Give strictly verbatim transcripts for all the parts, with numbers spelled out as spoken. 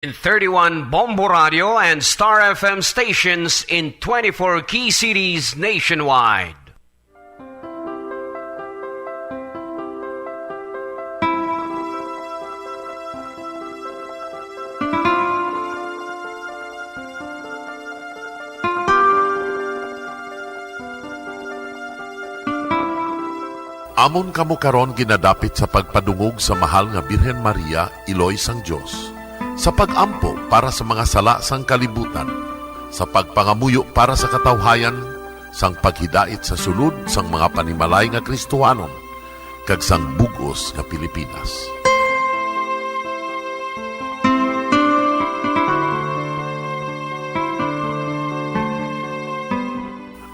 in thirty-one Bombo Radio and Star F M stations in twenty-four key cities nationwide. Amon kamo karon ginadapit sa pagpadungog sa mahal nga Birhen Maria, Iloy sang Dios, sa pag-ampo para sa mga sala sang kalibutan, sa pagpangamuyo para sa katawhayan, sang paghidait sa sulod sang mga panimalay nga Kristohanon, kag sang bug-os nga Pilipinas.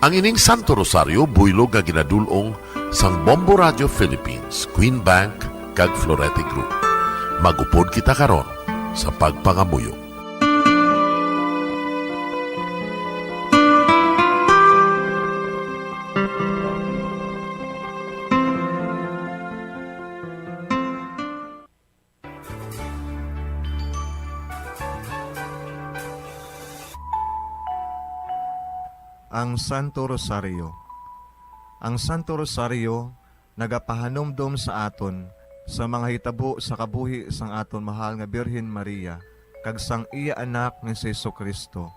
Ang ining Santo Rosario buylog nga ginadul-ong sang Bombo Radio Philippines, Queen Bank, kag Florete Group. Mag-upod kita karon sa pagpangamuyo. Ang Santo Rosario. Ang Santo Rosario nagapahanumdom sa aton sa mga hitabo sa kabuhi sang aton mahal nga Birhen Maria kag sang iya Anak nga si Jesu-Cristo,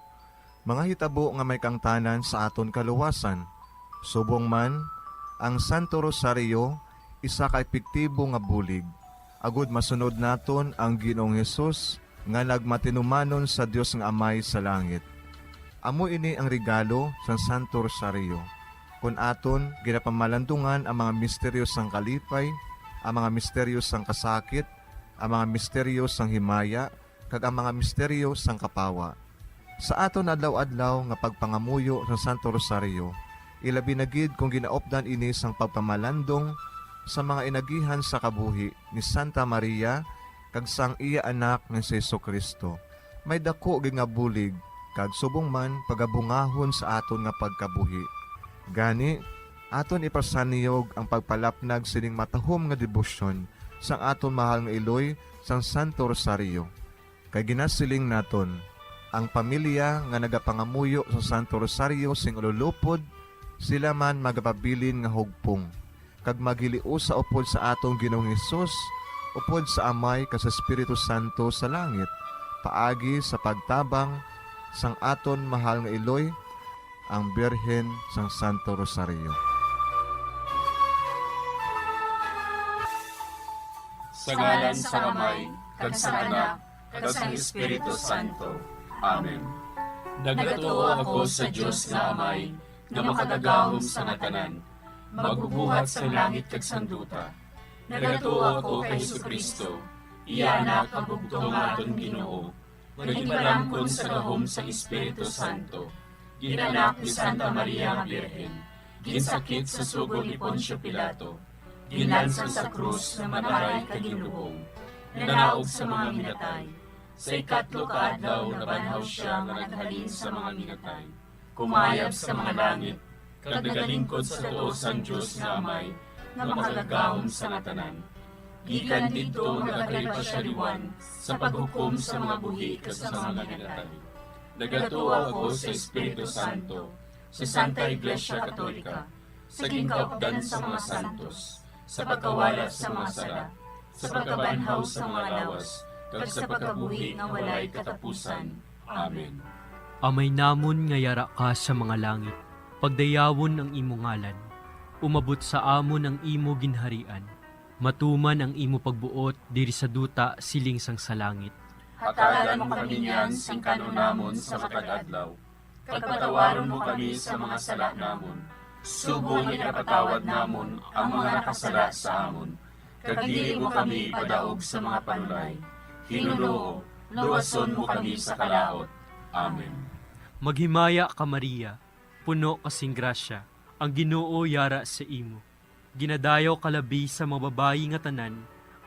mga hitabo nga may kaangtanan sa aton kaluwasan. Subong man, ang Santo Rosario isa ka epektibo nga bulig agud masunod naton ang Ginoong Hesus nga nagmatinumanon sa Dios nga Amay sa langit. Amo ini ang regalo sang Santo Rosario, kon aton ginapamalandungan ang mga misteryo sang kalipay, ang mga misteryo sang kasakit, ang mga misteryo sang himaya, kag ang mga misteryo sang kapawa. Sa aton adlaw-adlaw nga pagpangamuyo sang Santo Rosario, ilabi na gid kon ginaupdan ini sang pagpamalandong sa mga inagihan sa kabuhi ni Santa Maria kag sang iya Anak nga si Jesu-Cristo, may daku gid nga bulig kag subong man pagabungahon sa aton nga pagkabuhi. Gani, aton ipasanyog ang pagpalapnag sining matahom nga debosyon sang aton mahal nga iloy sang Santo Rosario. Kay ginasiling naton, ang pamilya nga nagapangamuyo sa Santo Rosario sing ululupod, sila man magapabilin nga hugpong, kag maghiliusa upod sa aton Ginoong Hesus, upod sa Amay kag sa Espiritu Santo sa langit, paagi sa pagtabang sang aton mahal nga iloy, ang Birhen sang Santo Rosario. Sa ngalan sang Amay, kag sang Anak, kag sang Espiritu Santo. Amen. Nagatuo ako sa Dios nga Amay, nga makagagahom sa nga tanan, magbubuhat sang langit kag sang duta. Nagatuo ako kay Jesu-Cristo, iya Anak, ang bugtong nga aton Ginoo, nga ginpalamkon sa gahom sang Espiritu Santo, gin-anak ni Santa Maria nga Birhen, ginsakit sa sugo ni Poncio Pilato, ginlansang sa krus nga mataray kag ginlubong, nanaog sa mga minatay. Sa ikatlo ka adlaw nabanhaw sia nga naghalin sa mga minatay, kumayab sa mga langit, kag nagalingkod sa tuo sang Dios nga Amay, nga makagagahom sa nga tanan. Gikan didto magakari pa sia liwan sa paghukom sa mga buhi kag sa mga minatay. Nagatuo ako sa Espiritu Santo, sa Santa Iglesia Katolika, sa ginkaupdan sa mga santos, sa pagkawala sa mga sala, sa pagkabanhaw sa mga lawas, kag sa pagkabuhi nga walay katapusan. Amen. Amay namon nga yara ka sa mga langit, pagdayawon ang imo ngalan. Umabot sa amon ang imo ginharian. Matuman ang imo pagbuot diri sa duta siling sang sa langit. Hatagan mo kami niyan sing kan-on namon sa matag adlaw, kag patawaron mo kami sa mga sala namon, subong nga ginapatawad namon ang mga nakasala sa amon, kag dili mo kami ipadaog sa mga panulay. Ginoo, luwason mo kami sa kalaut. Amen. Maghimaya ka, Maria, puno ka sing grasya, ang Ginoo yara sa imo. Ginadayaw ka labi sa mga babayi nga tanan,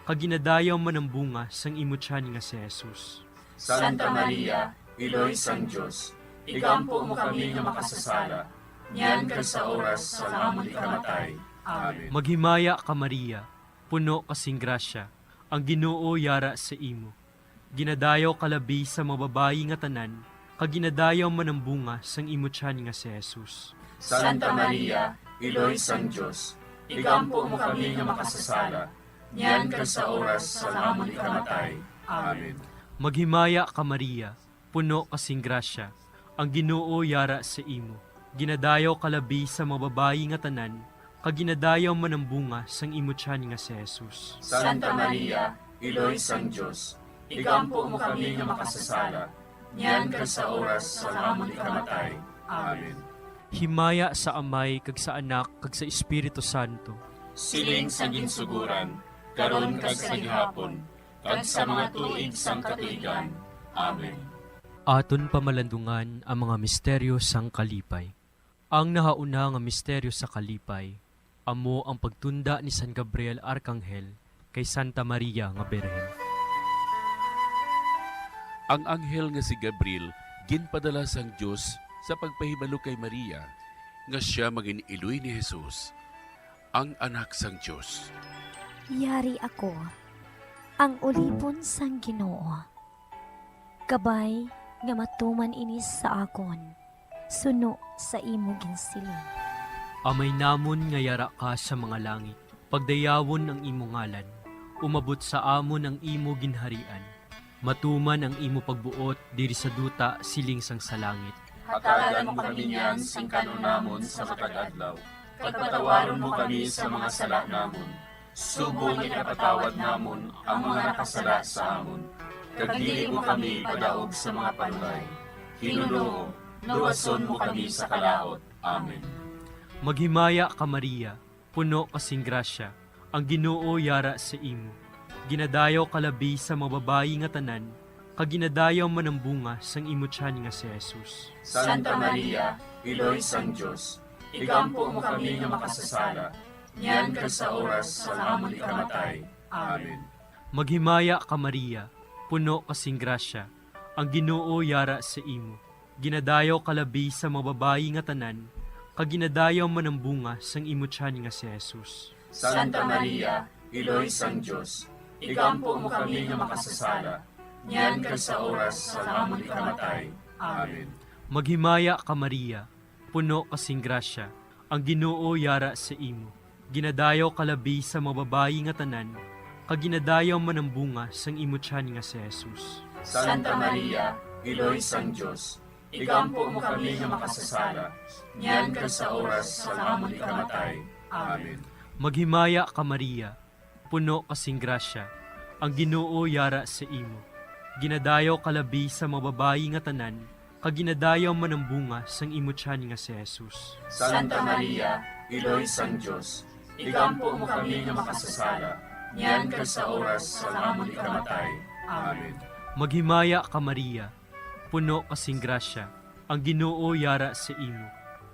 kag ginadayaw man ang bunga sang imo tiyan nga si Jesus. Santa Maria, Iloy sang Dios, igampo mo kami nga makasasala, niyan kag sa oras sang amon ikamatay. Amen. Maghimaya ka, Maria, puno ka sing grasya, ang Ginoo yara sa imo. Ginadayaw ka labi sa mga babayi nga tanan, kag ginadayaw man ang bunga sang imo tiyan nga si Jesus. Santa Maria, Iloy sang Dios, igampo mo kami nga makasasala, niyan kag sa oras sang amon ikamatay. Amen. Maghimaya ka, Maria, puno ka sing grasya, ang Ginoo yara sa imo. Ginadayaw ka labi sa mga babayi nga tanan, kag ginadayaw man ang bunga sang imo tiyan nga si Jesus. Santa Maria, Iloy sang Dios, igampo mo kami nga makasasala, niyan kag sa oras sang amon ikamatay. Amen. Himaya sa Amay, kag sa Anak, kag sa Espiritu Santo. Siling sa ginsuguran, karon kag sa gihapon, kag sa mga tuig sang katuigan. Amen. Aton pamalandungan ang mga misteryo sang kalipay. Ang nahauna nga misteryo sa kalipay amo ang pagtunda ni San Gabriel Arkanghel kay Santa Maria nga Birhen. Ang anghel nga si Gabriel ginpadala sang Dios sa pagpahibalo kay Maria nga sia mangin-iloy ni Jesus, ang Anak sang Dios. Yari ako, ang ulipon sang Ginoo. Kabay nga matuman ini sa akon, suno sa imo ginsiling. Amay namon nga yara ka sa mga langit, pagdayawon ang imo ngalan, umabot sa amon ang imo ginharian, matuman ang imo pagbuot diri sa duta siling sang sa langit. Hatagan mo kami niyan sing kan-on namon sa matag adlaw, kag patawaron mo kami sa mga sala namon, subong nga ginapatawad namon ang mga nakasala sa amon, kag dili mo kami ipadaog sa mga panulay. Ginoo, luwason mo kami sa kalaut. Amen. Maghimaya ka, Maria, puno ka sing grasya, ang Ginoo yara sa imo. Ginadayaw ka labi sa mga babayi nga tanan, kag ginadayaw man ang bunga sang imo tiyan nga si Jesus. Santa Maria, Iloy sang Dios, igampo mo kami nga makasasala, niyan kag sa oras sang amon ikamatay. Amen. Maghimaya ka, Maria, puno ka sing grasya, ang Ginoo yara sa imo. Ginadayaw ka labi sa mga babayi nga tanan, kag ginadayaw man ang bunga sang imo tiyan nga si Jesus. Santa Maria, Iloy sang Dios, igampo mo kami nga makasasala, niyan kag sa oras sang amon ikamatay. Amen. Maghimaya ka, Maria, puno ka sing grasya, ang Ginoo yara sa imo. Ginadayaw ka labi sa mga babayi nga tanan, kag ginadayaw man ang bunga sang imo tiyan nga si Jesus. Santa Maria, Iloy sang Dios, igampo mo kami nga makasasala, niyan kag sa oras sang amon ikamatay. Amen. Maghimaya ka, Maria, puno ka sing grasya, ang Ginoo yara sa imo. Ginadayaw ka labi sa mga babayi nga tanan, kag ginadayaw man ang bunga sang imo tiyan nga si Jesus. Santa Maria, Iloy sang Dios, igampo mo kami nga makasasala, niyan kag sa oras sang amon ikamatay. Amen. Maghimaya ka, Maria, puno ka sing grasya, ang Ginoo yara sa imo.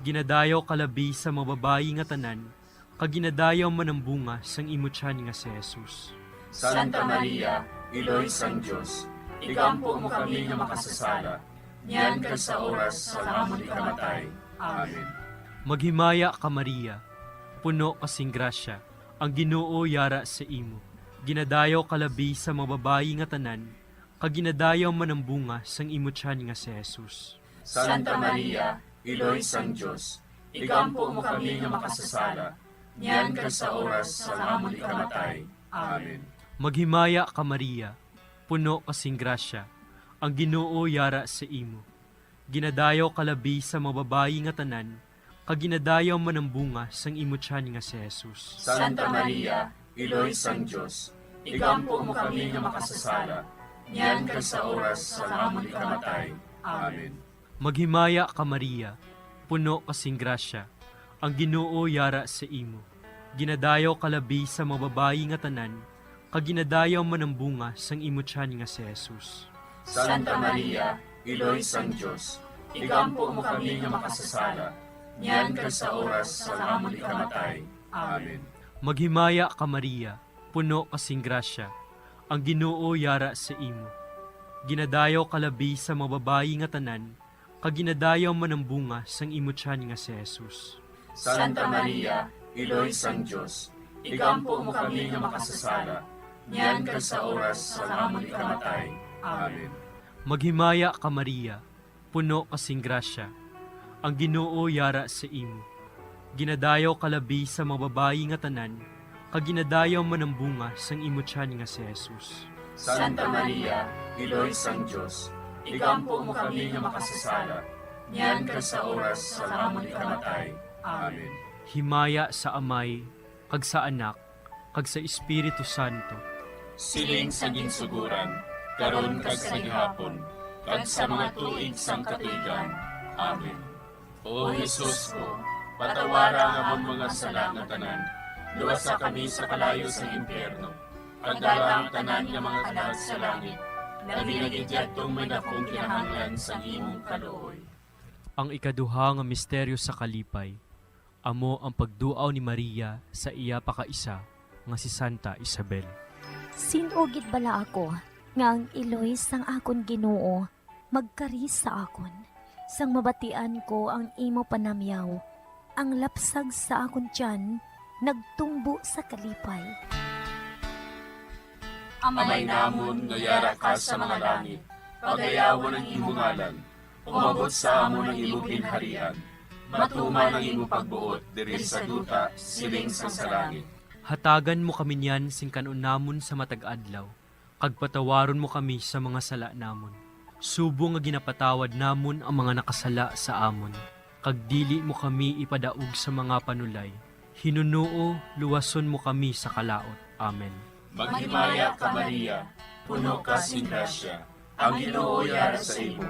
Ginadayaw ka labi sa mga babayi nga tanan, kag ginadayaw man ang bunga sang imo tiyan nga si Jesus. Santa Maria, Iloy sang Dios, igampo mo kami nga makasasala, niyan kag sa oras sang amon ikamatay. Amen. Maghimaya ka, Maria, puno ka sing grasya, ang Ginoo yara sa imo. Ginadayaw ka labi sa mga babayi nga tanan, kag ginadayaw man ang bunga sang imo tiyan nga si Jesus. Santa Maria, Iloy sang Dios, igampo mo kami nga makasasala, niyan kag sa oras sang amon ikamatay. Amen. Maghimaya ka, Maria, puno ka sing grasya, ang Ginoo yara sa imo. Ginadayaw ka labi sa mga babayi nga tanan, kag ginadayaw man ang bunga sang imo tiyan nga si Jesus. Santa Maria, Iloy sang Dios, igampo mo kami nga makasasala, niyan kag sa oras sang amon ikamatay. Amen. Maghimaya ka, Maria, puno ka sing grasya, ang Ginoo yara sa imo. Ginadayaw ka labi sa mga babayi nga tanan, kag ginadayaw man ang bunga sang imo tiyan nga si Jesus. Santa Maria, Iloy sang Dios, igampo mo kami nga makasasala, niyan kag sa oras sang amon ikamatay. Amen. Maghimaya ka, Maria, puno ka sing grasya, ang Ginoo yara sa imo. Ginadayaw ka labi sa mga babayi nga tanan, kag ginadayaw man ang bunga sang imo tiyan nga si Jesus. Santa Maria, Iloy sang Dios, igampo mo kami nga makasasala, niyan kag sa oras sang amon ikamatay. Amen. Maghimaya ka, Maria, puno ka sing grasya. Ang Ginoo yara sa imo. Ginadayaw ka labi sa mga babayi nga tanan, kag ginadayaw man ang bunga sang imo tiyan nga si Jesus. Santa Maria, Iloy sang Dios, igampo mo kami nga makasasala, niyan kag sa oras sang amon ikamatay. Amen. Himaya sa Amay, kag sa Anak, kag sa Espiritu Santo. Siling sa ginsuguran, karon kag sa gihapon, kag sa mga tuig sang katuigan. Amen. O Jesus ko, patawara ang amon mga sala nga tanan, luwasa kami sa kalayo sa impyerno, kag dala ang tanan nga mga kalag sa langit, labi na gid yadtong may dakong kinahanglan sang imong kaluoy. Ang ikaduha nga misteryo sa kalipay, amo ang pagduaw ni Maria sa iya pakaisa nga si Santa Isabel. Sin-o gid bala ako nga ang iloy sang akon Ginoo magkari sa akon? Sang mabatian ko ang imo panamyaw, ang lapsag sa akon tiyan nagtumbo sa kalipay. Amay namon nga yara ka sa mga langit, pagayawon ang imo ngalan. Umabot sa amon ang imo ginharian. Matuman ang imo pagbuot diri sa duta, siling sang sa langit. Hatagan mo kami niyan sing kan-on namon sa matag adlaw, kag patawaron mo kami sa mga sala namon, subong nga ginapatawad namon ang mga nakasala sa amon, kag dili mo kami ipadaog sa mga panulay. Hinunoo, luwason mo kami sa kalaut. Amen. Maghimaya ka, Maria, puno ka sing grasya, ang Ginoo yara sa imo.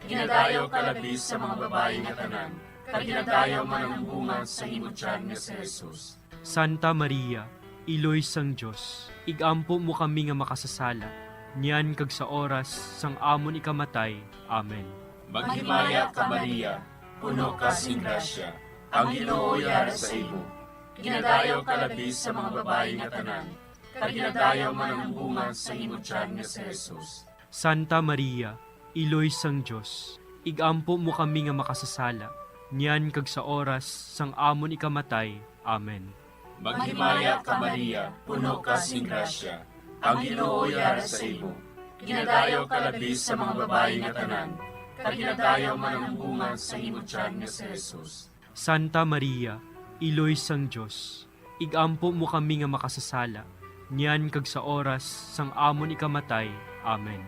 Ginadayaw ka labi sa mga babayi nga tanan, kag ginadayaw man ang bunga sa imo tiyan nga si Jesus. Santa Maria, Iloy sang Dios, igampo mo kami nga makasasala, niyan kag sa oras sang amon ikamatay. Amen. Maghimaya ka, Maria, puno ka sing grasya, ang Ginoo yara sa imo. Ginadayaw ka labi sa mga babayi nga tanan, kag ginadayaw man ang bunga sa imo tiyan nga si Jesus. Santa Maria, Iloy sang Dios, igampo mo kami nga makasasala, niyan kag sa oras sang amon ikamatay. Amen. Maghimaya ka, Maria, puno ka sing grasya, ang Ginoo yara sa imo. Ginadayaw ka labi sa mga babayi nga tanan, kag ginadayaw man ang bunga sa imo tiyan nga si Jesus. Santa Maria, Iloy sang Dios, igampo mo kami nga makasasala, niyan kag sa oras sang amon ikamatay. Amen.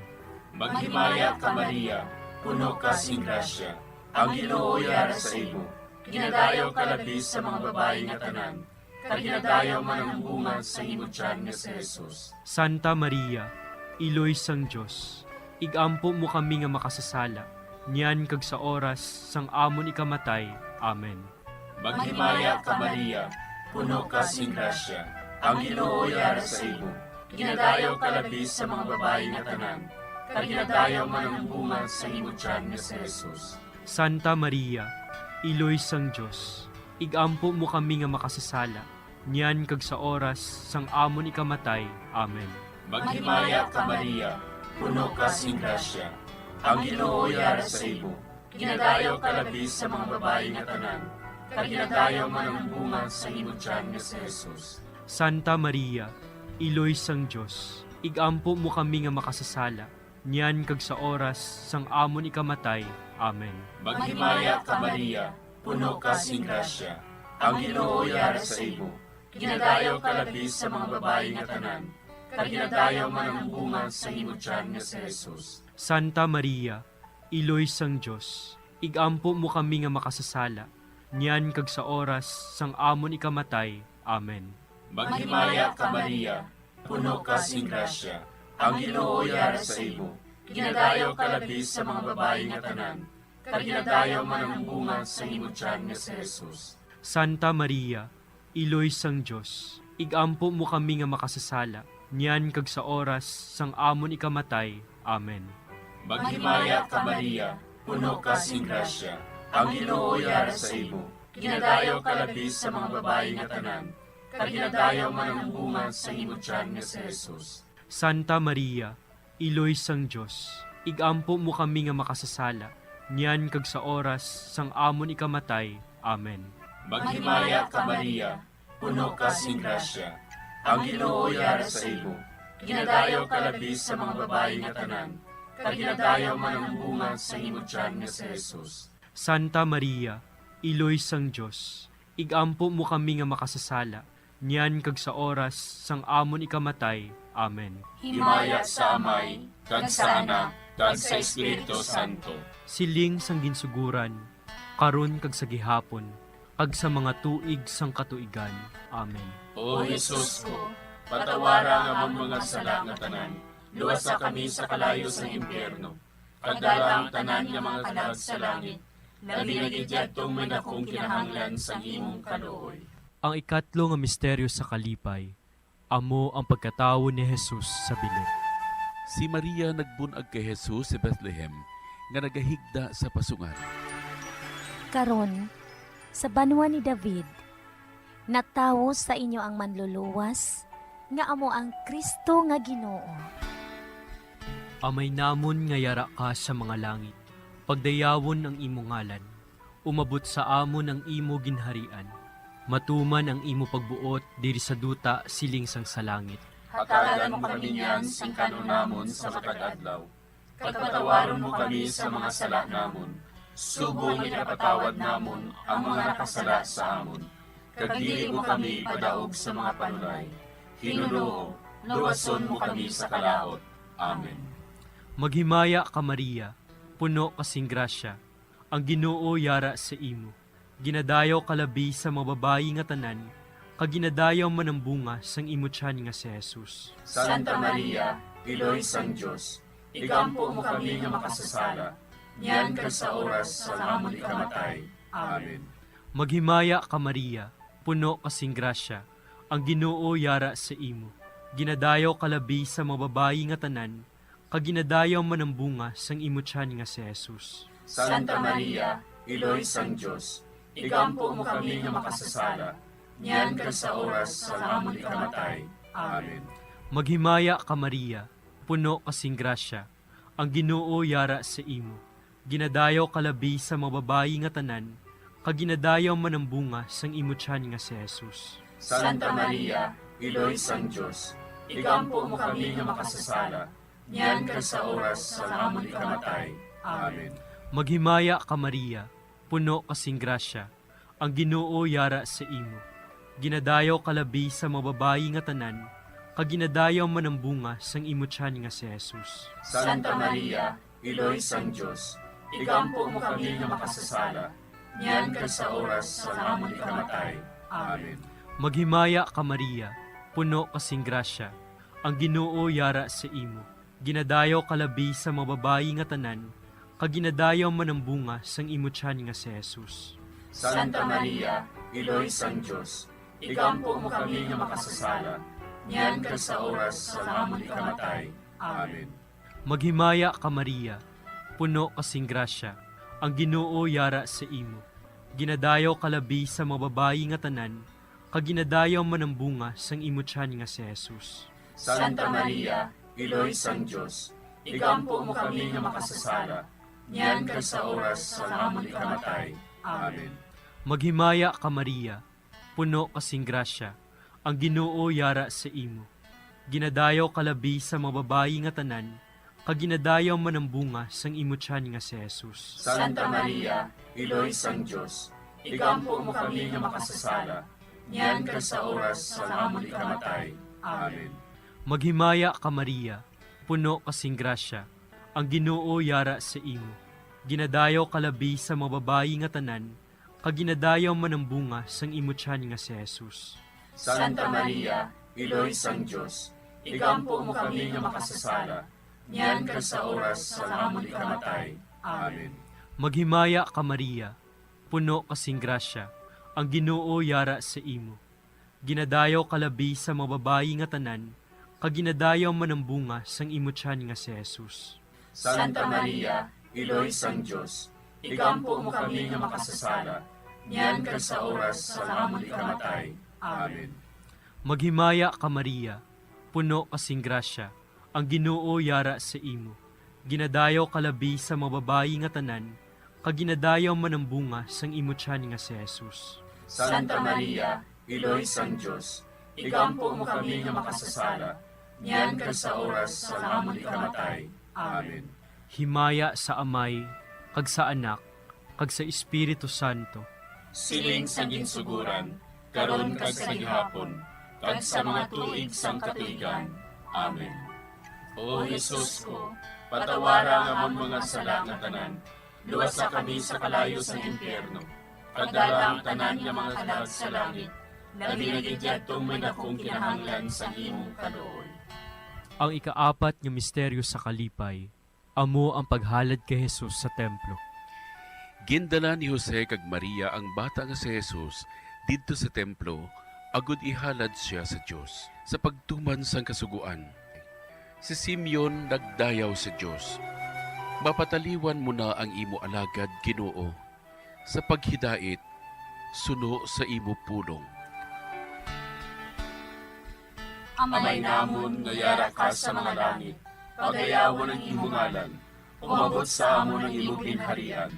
Maghimaya ka, Maria, puno ka sing grasya, ang Ginoo yara sa imo. Ginadayaw ka labi sa mga babayi nga tanan, kag ginadayaw man ang bunga sa imo tiyan nga si Jesus. Santa Maria, Iloy sang Dios, igampo mo kami nga makasasala, niyan kag sa oras sang amon ikamatay. Amen. Maghimaya ka, Maria, puno ka sing grasya, ang Ginoo yara sa imo. Ginadayaw ka labi sa mga babayi nga tanan, kag ginadayaw man ang bunga sa imo tiyan nga si Jesus. Santa Maria, Iloy sang Dios, igampo mo kami nga makasasala, niyan kag sa oras sang amon ikamatay. Amen. Maghimaya ka, Maria, puno ka sing grasya, ang Ginoo yara sa imo. Ginadayaw ka labi sa mga babayi nga tanan, kag ginadayaw man ang bunga sa imo tiyan nga si Jesus. Santa Maria, Iloy sang Dios, igampo mo kami nga makasasala, niyan kag sa oras sang amon ikamatay. Amen. Maghimaya ka, Maria, puno ka sing grasya, ang Ginoo yara sa imo. Ginadayaw ka labi sa mga babayi nga tanan, kag ginadayaw man ang bunga sa imo tiyan nga si Jesus. Santa Maria, Iloy sang Dios, igampo mo kami nga makasasala, niyan kag sa oras sang amon ikamatay. Amen. Maghimaya ka, Maria, puno ka sing grasya, ang Ginoo yara sa imo. Ginadayaw ka labi sa mga babayi nga tanan, kag ginadayaw man ang bunga sa imo tiyan nga si Jesus. Santa Maria, Iloy sang Dios, igampo mo kami nga makasasala, niyan kag sa oras sang amon ikamatay. Amen. Maghimaya ka, Maria, puno ka sing grasya, ang Ginoo yara sa imo. Ginadayaw ka labi sa mga babayi nga tanan, kag ginadayaw man ang bunga sa imo tiyan nga si Jesus. Santa Maria, Iloy sang Dios, igampo mo kami nga makasasala, niyan kag sa oras sang amon ikamatay. Amen. Maghimaya ka, Maria, puno ka sing grasya, ang Ginoo yara sa imo. Ginadayaw ka labi sa mga babayi nga tanan, kag ginadayaw man ang bunga sang imo tiyan nga si Jesus. Santa Maria, Iloy sang Dios, igampo mo kami nga makasasala, niyan kag sa oras sang amon ikamatay. Amen. Himaya sa Amay, kag sa Anak, kag sa Espiritu Santo. Siling sang ginsuguran, karon kag sa gihapon, kag sa mga tuig sang katuigan. Amen. O Jesus ko, patawara ang amon mga sala nga tanan, luwasa kami sa kalayo sang impyerno, kag dala ang tanan nga mga kalag sa langit, labi na gid yadtong may dakong kinahanglan sang imong kaluoy. Ang ikatlo nga misteryo sa kalipay, amo ang pagkatawo ni Jesus sa bilog. Si Maria nagbun-ag kay Jesus sa Bethlehem, nga nagahigda sa pasungan. Karon, sa banwa ni David, natawo sa inyo ang Manluluwas, nga amo ang Cristo nga Ginoo. Amay namon nga yara ka sa mga langit, pagdayawon ang imo ngalan. Umabot sa amon ang imo ginharian. Matuman ang imo pagbuot diri sa duta siling sang sa langit. Hatagan mo kami niyan sing kan-on namon sa matag adlaw, kag patawaron mo kami sa mga sala namon, subong nga ginapatawad namon ang mga nakasala sa amon, kag dili mo kami ipadaog sa mga panulay. Ginoo, luwason mo kami sa kalaut. Amen. Maghimaya ka, Maria, puno ka sing grasya, ang Ginoo yara sa imo. Ginadayaw ka labi sa mga babayi nga tanan, kag ginadayaw man ang bunga sang imo tiyan nga si Jesus. Santa Maria, Iloy sang Dios, igampo mo kami nga makasasala, niyan kag sa oras sang amon ikamatay. Amen. Maghimaya ka, Maria, puno ka sing grasya, ang Ginoo yara sa imo. Ginadayaw ka labi sa mga babayi nga tanan, kag ginadayaw man ang bunga sang imo tiyan nga si Jesus. Santa Maria, Iloy sang Dios, igampo mo kami nga makasasala, niyan kag sa oras sang amon ikamatay. Amen. Maghimaya ka, Maria, puno ka sing grasya, ang Ginoo yara sa imo. Ginadayaw ka labi sa mga babayi nga tanan, kag ginadayaw man ang bunga sang imo tiyan nga si Jesus. Santa Maria, Iloy sang Dios, igampo mo kami nga makasasala, niyan kag sa oras sang amon ikamatay. Amen. Maghimaya ka, Maria, puno ka sing grasya, ang Ginoo yara sa imo. Ginadayaw ka labi sa mga babayi nga tanan, kag ginadayaw man ang bunga sang imo tiyan nga si Jesus. Santa Maria, Iloy sang Dios, igampo mo kami nga makasasala, niyan kag sa oras sang amon ikamatay. Amen. Maghimaya ka, Maria, puno ka sing grasya, ang Ginoo yara sa imo. Ginadayaw ka labi sa mga babayi nga tanan, kag ginadayaw man ang bunga sang imo tiyan nga si Jesus. Santa Maria, Iloy sang Dios, igampo mo kami nga makasasala, niyan kag sa oras sang amon ikamatay. Amen. Maghimaya ka, Maria, puno ka sing grasya, ang Ginoo yara sa imo. Ginadayaw ka labi sa mga babayi nga tanan, kag ginadayaw man ang bunga sang imo tiyan nga si Jesus. Santa Maria, Iloy sang Dios, igampo mo kami nga makasasala, niyan kag sa oras sang amon ikamatay. Amen. Maghimaya ka, Maria, puno ka sing grasya, ang Ginoo yara sa imo. Ginadayaw ka labi sa mga babayi nga tanan, kag ginadayaw man ang bunga sang imo tiyan nga si Jesus. Santa Maria, Iloy sang Dios, igampo mo kami nga makasasala, niyan kag sa oras sang amon ikamatay. Amen. Maghimaya ka, Maria, puno ka sing grasya, ang Ginoo yara sa imo. Ginadayaw ka labi sa mga babayi nga tanan, kag ginadayaw man ang bunga sang imo tiyan nga si Jesus. Santa Maria, Iloy sang Dios, igampo mo kami nga makasasala, niyan kag sa oras sang amon ikamatay. Amen. Maghimaya ka, Maria, puno ka sing grasya, ang Ginoo yara sa imo. Ginadayaw ka labi sa mga babayi nga tanan, kag ginadayaw man ang bunga sang imo tiyan nga si Jesus. Santa Maria, Iloy sang Dios, igampo mo kami nga makasasala, niyan kag sa oras sang amon ikamatay. Amen. Maghimaya ka, Maria, puno ka sing grasya, ang Ginoo yara sa imo. Ginadayaw ka labi sa mga babayi nga tanan, kag ginadayaw man ang bunga sang imo tiyan nga si Jesus. Santa Maria, Iloy sang Dios, igampo mo kami nga makasasala, niyan kag sa oras sang amon ikamatay. Amen. Himaya sa Amay, kag sa Anak, kag sa Espiritu Santo. Siling sang ginsugoran, karon kag sa gihapon, kag sa mga tuig sang katuigan. Amen. O Jesus ko, patawara ang amon mga sala nga tanan, luwasa kami sa kalayo sang impyerno, kag dala ang tanan nga mga kalag sa langit, labi na gid yadtong may dakong kinahanglan sang imong kaluoy. Ang ikaapat nga misteryo sa kalipay, amo ang paghalad kay Jesus sa templo. Gindala ni Jose kag Maria ang bata nga si Jesus didto sa templo agud ihalad sia sa Dios. Sa pagtuman sang Kasugoan, si Simeon nagdayaw sa Dios, "Mapataliwan mo na ang imo alagad, Ginoo, sa paghidait suno sa imo pulong." Amay namon nga yara ka sa mga langit, pagayawon ang imo ngalan. Umabot sa amon ang imo ginharian.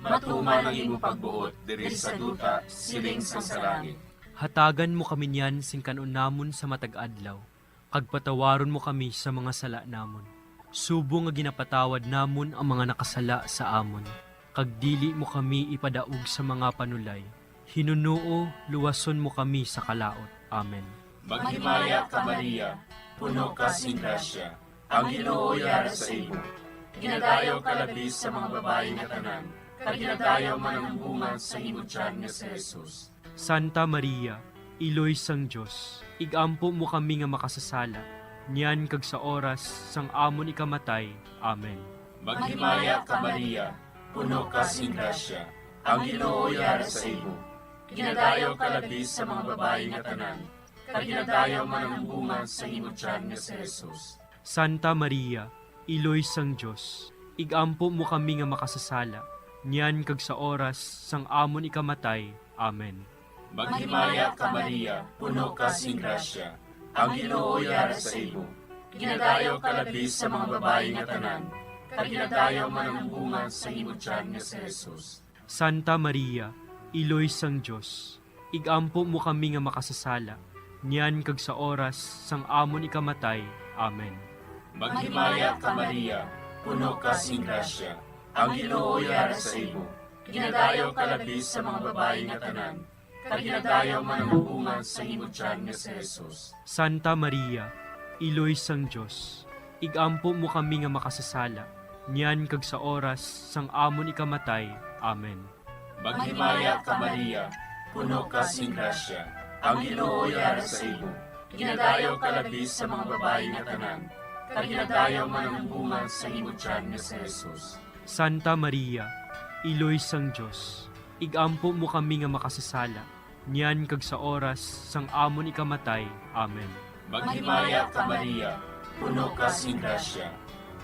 Matuman ang imo pagbuot diri sa duta, siling sang sa langit. Hatagan mo kami niyan sing kan-on namon sa matag adlaw, kag patawaron mo kami sa mga sala namon, subong nga ginapatawad namon ang mga nakasala sa amon, kag dili mo kami ipadaog sa mga panulay. Hinunoo, luwason mo kami sa kalaut. Amen. Maghimaya ka, Maria, puno ka sing grasya, ang Ginoo yara sa imo. Ginadayaw ka labi sa mga babayi nga tanan, kag ginadayaw man ang bunga sa imo tiyan nga si Jesus. Santa Maria, Iloy sang Dios, ig-ampo mo kami nga makasasala, niyan kag sa oras sang amon ikamatay. Amen. Maghimaya ka, Maria, puno ka sing grasya, ang Ginoo yara sa imo. Ginadayaw ka labi sa mga babayi nga tanan, kag ginadayaw man ang bunga sa imo tiyan nga si Jesus. Santa Maria, Iloy sang Dios, ig-ampo mo kami nga makasasala, niyan kag sa oras sang amon ikamatay. Amen. Maghimaya ka, Maria, puno ka sing grasya, ang Ginoo yara sa imo. Ginadayaw ka labi sa mga babayi nga tanan, kag ginadayaw man ang bunga sa imo tiyan nga si Jesus. Santa Maria, Iloy sang Dios, ig-ampo mo kami nga makasasala, niyan kag sa oras sang amon ikamatay. Amen. Maghimaya ka, Maria, puno ka sing grasya, ang Ginoo yara sa imo. Ginadayaw ka labi sa mga babayi nga tanan, kag ginadayaw man ang bunga sa imo tiyan nga si Jesus. Santa Maria, Iloy sang Dios, ig-ampo mo kami nga makasasala, niyan kag sa oras sang amon ikamatay. Amen. Maghimaya ka, Maria, puno ka sing grasya, ang Ginoo yara sa imo. Ginadayaw ka labi sa mga babayi nga tanan, kag ginadayaw man ang bunga sa imo tiyan nga si Jesus. Santa Maria, Iloy sang Dios, ig-ampo mo kami nga makasasala, niyan kag sa oras sang amon ikamatay. Amen. Maghimaya ka, Maria, puno ka sing grasya,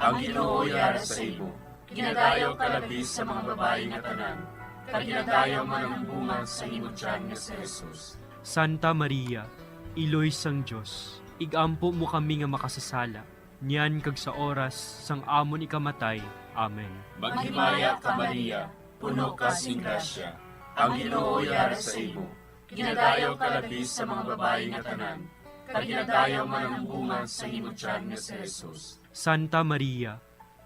ang Ginoo yara sa imo. Ginadayaw ka labi sa mga babayi nga tanan, kag ginadayaw man ang bunga sa imo tiyan nga si Jesus. Santa Maria, Iloy sang Dios, ig-ampo mo kami nga makasasala, niyan kag sa oras sang amon ikamatay. Amen. Maghimaya ka, Maria, puno ka sing grasya, ang Ginoo yara sa imo. Ginadayaw ka labi sa mga babayi nga tanan, kag ginadayaw man ang bunga sa imo tiyan nga si Jesus. Santa Maria,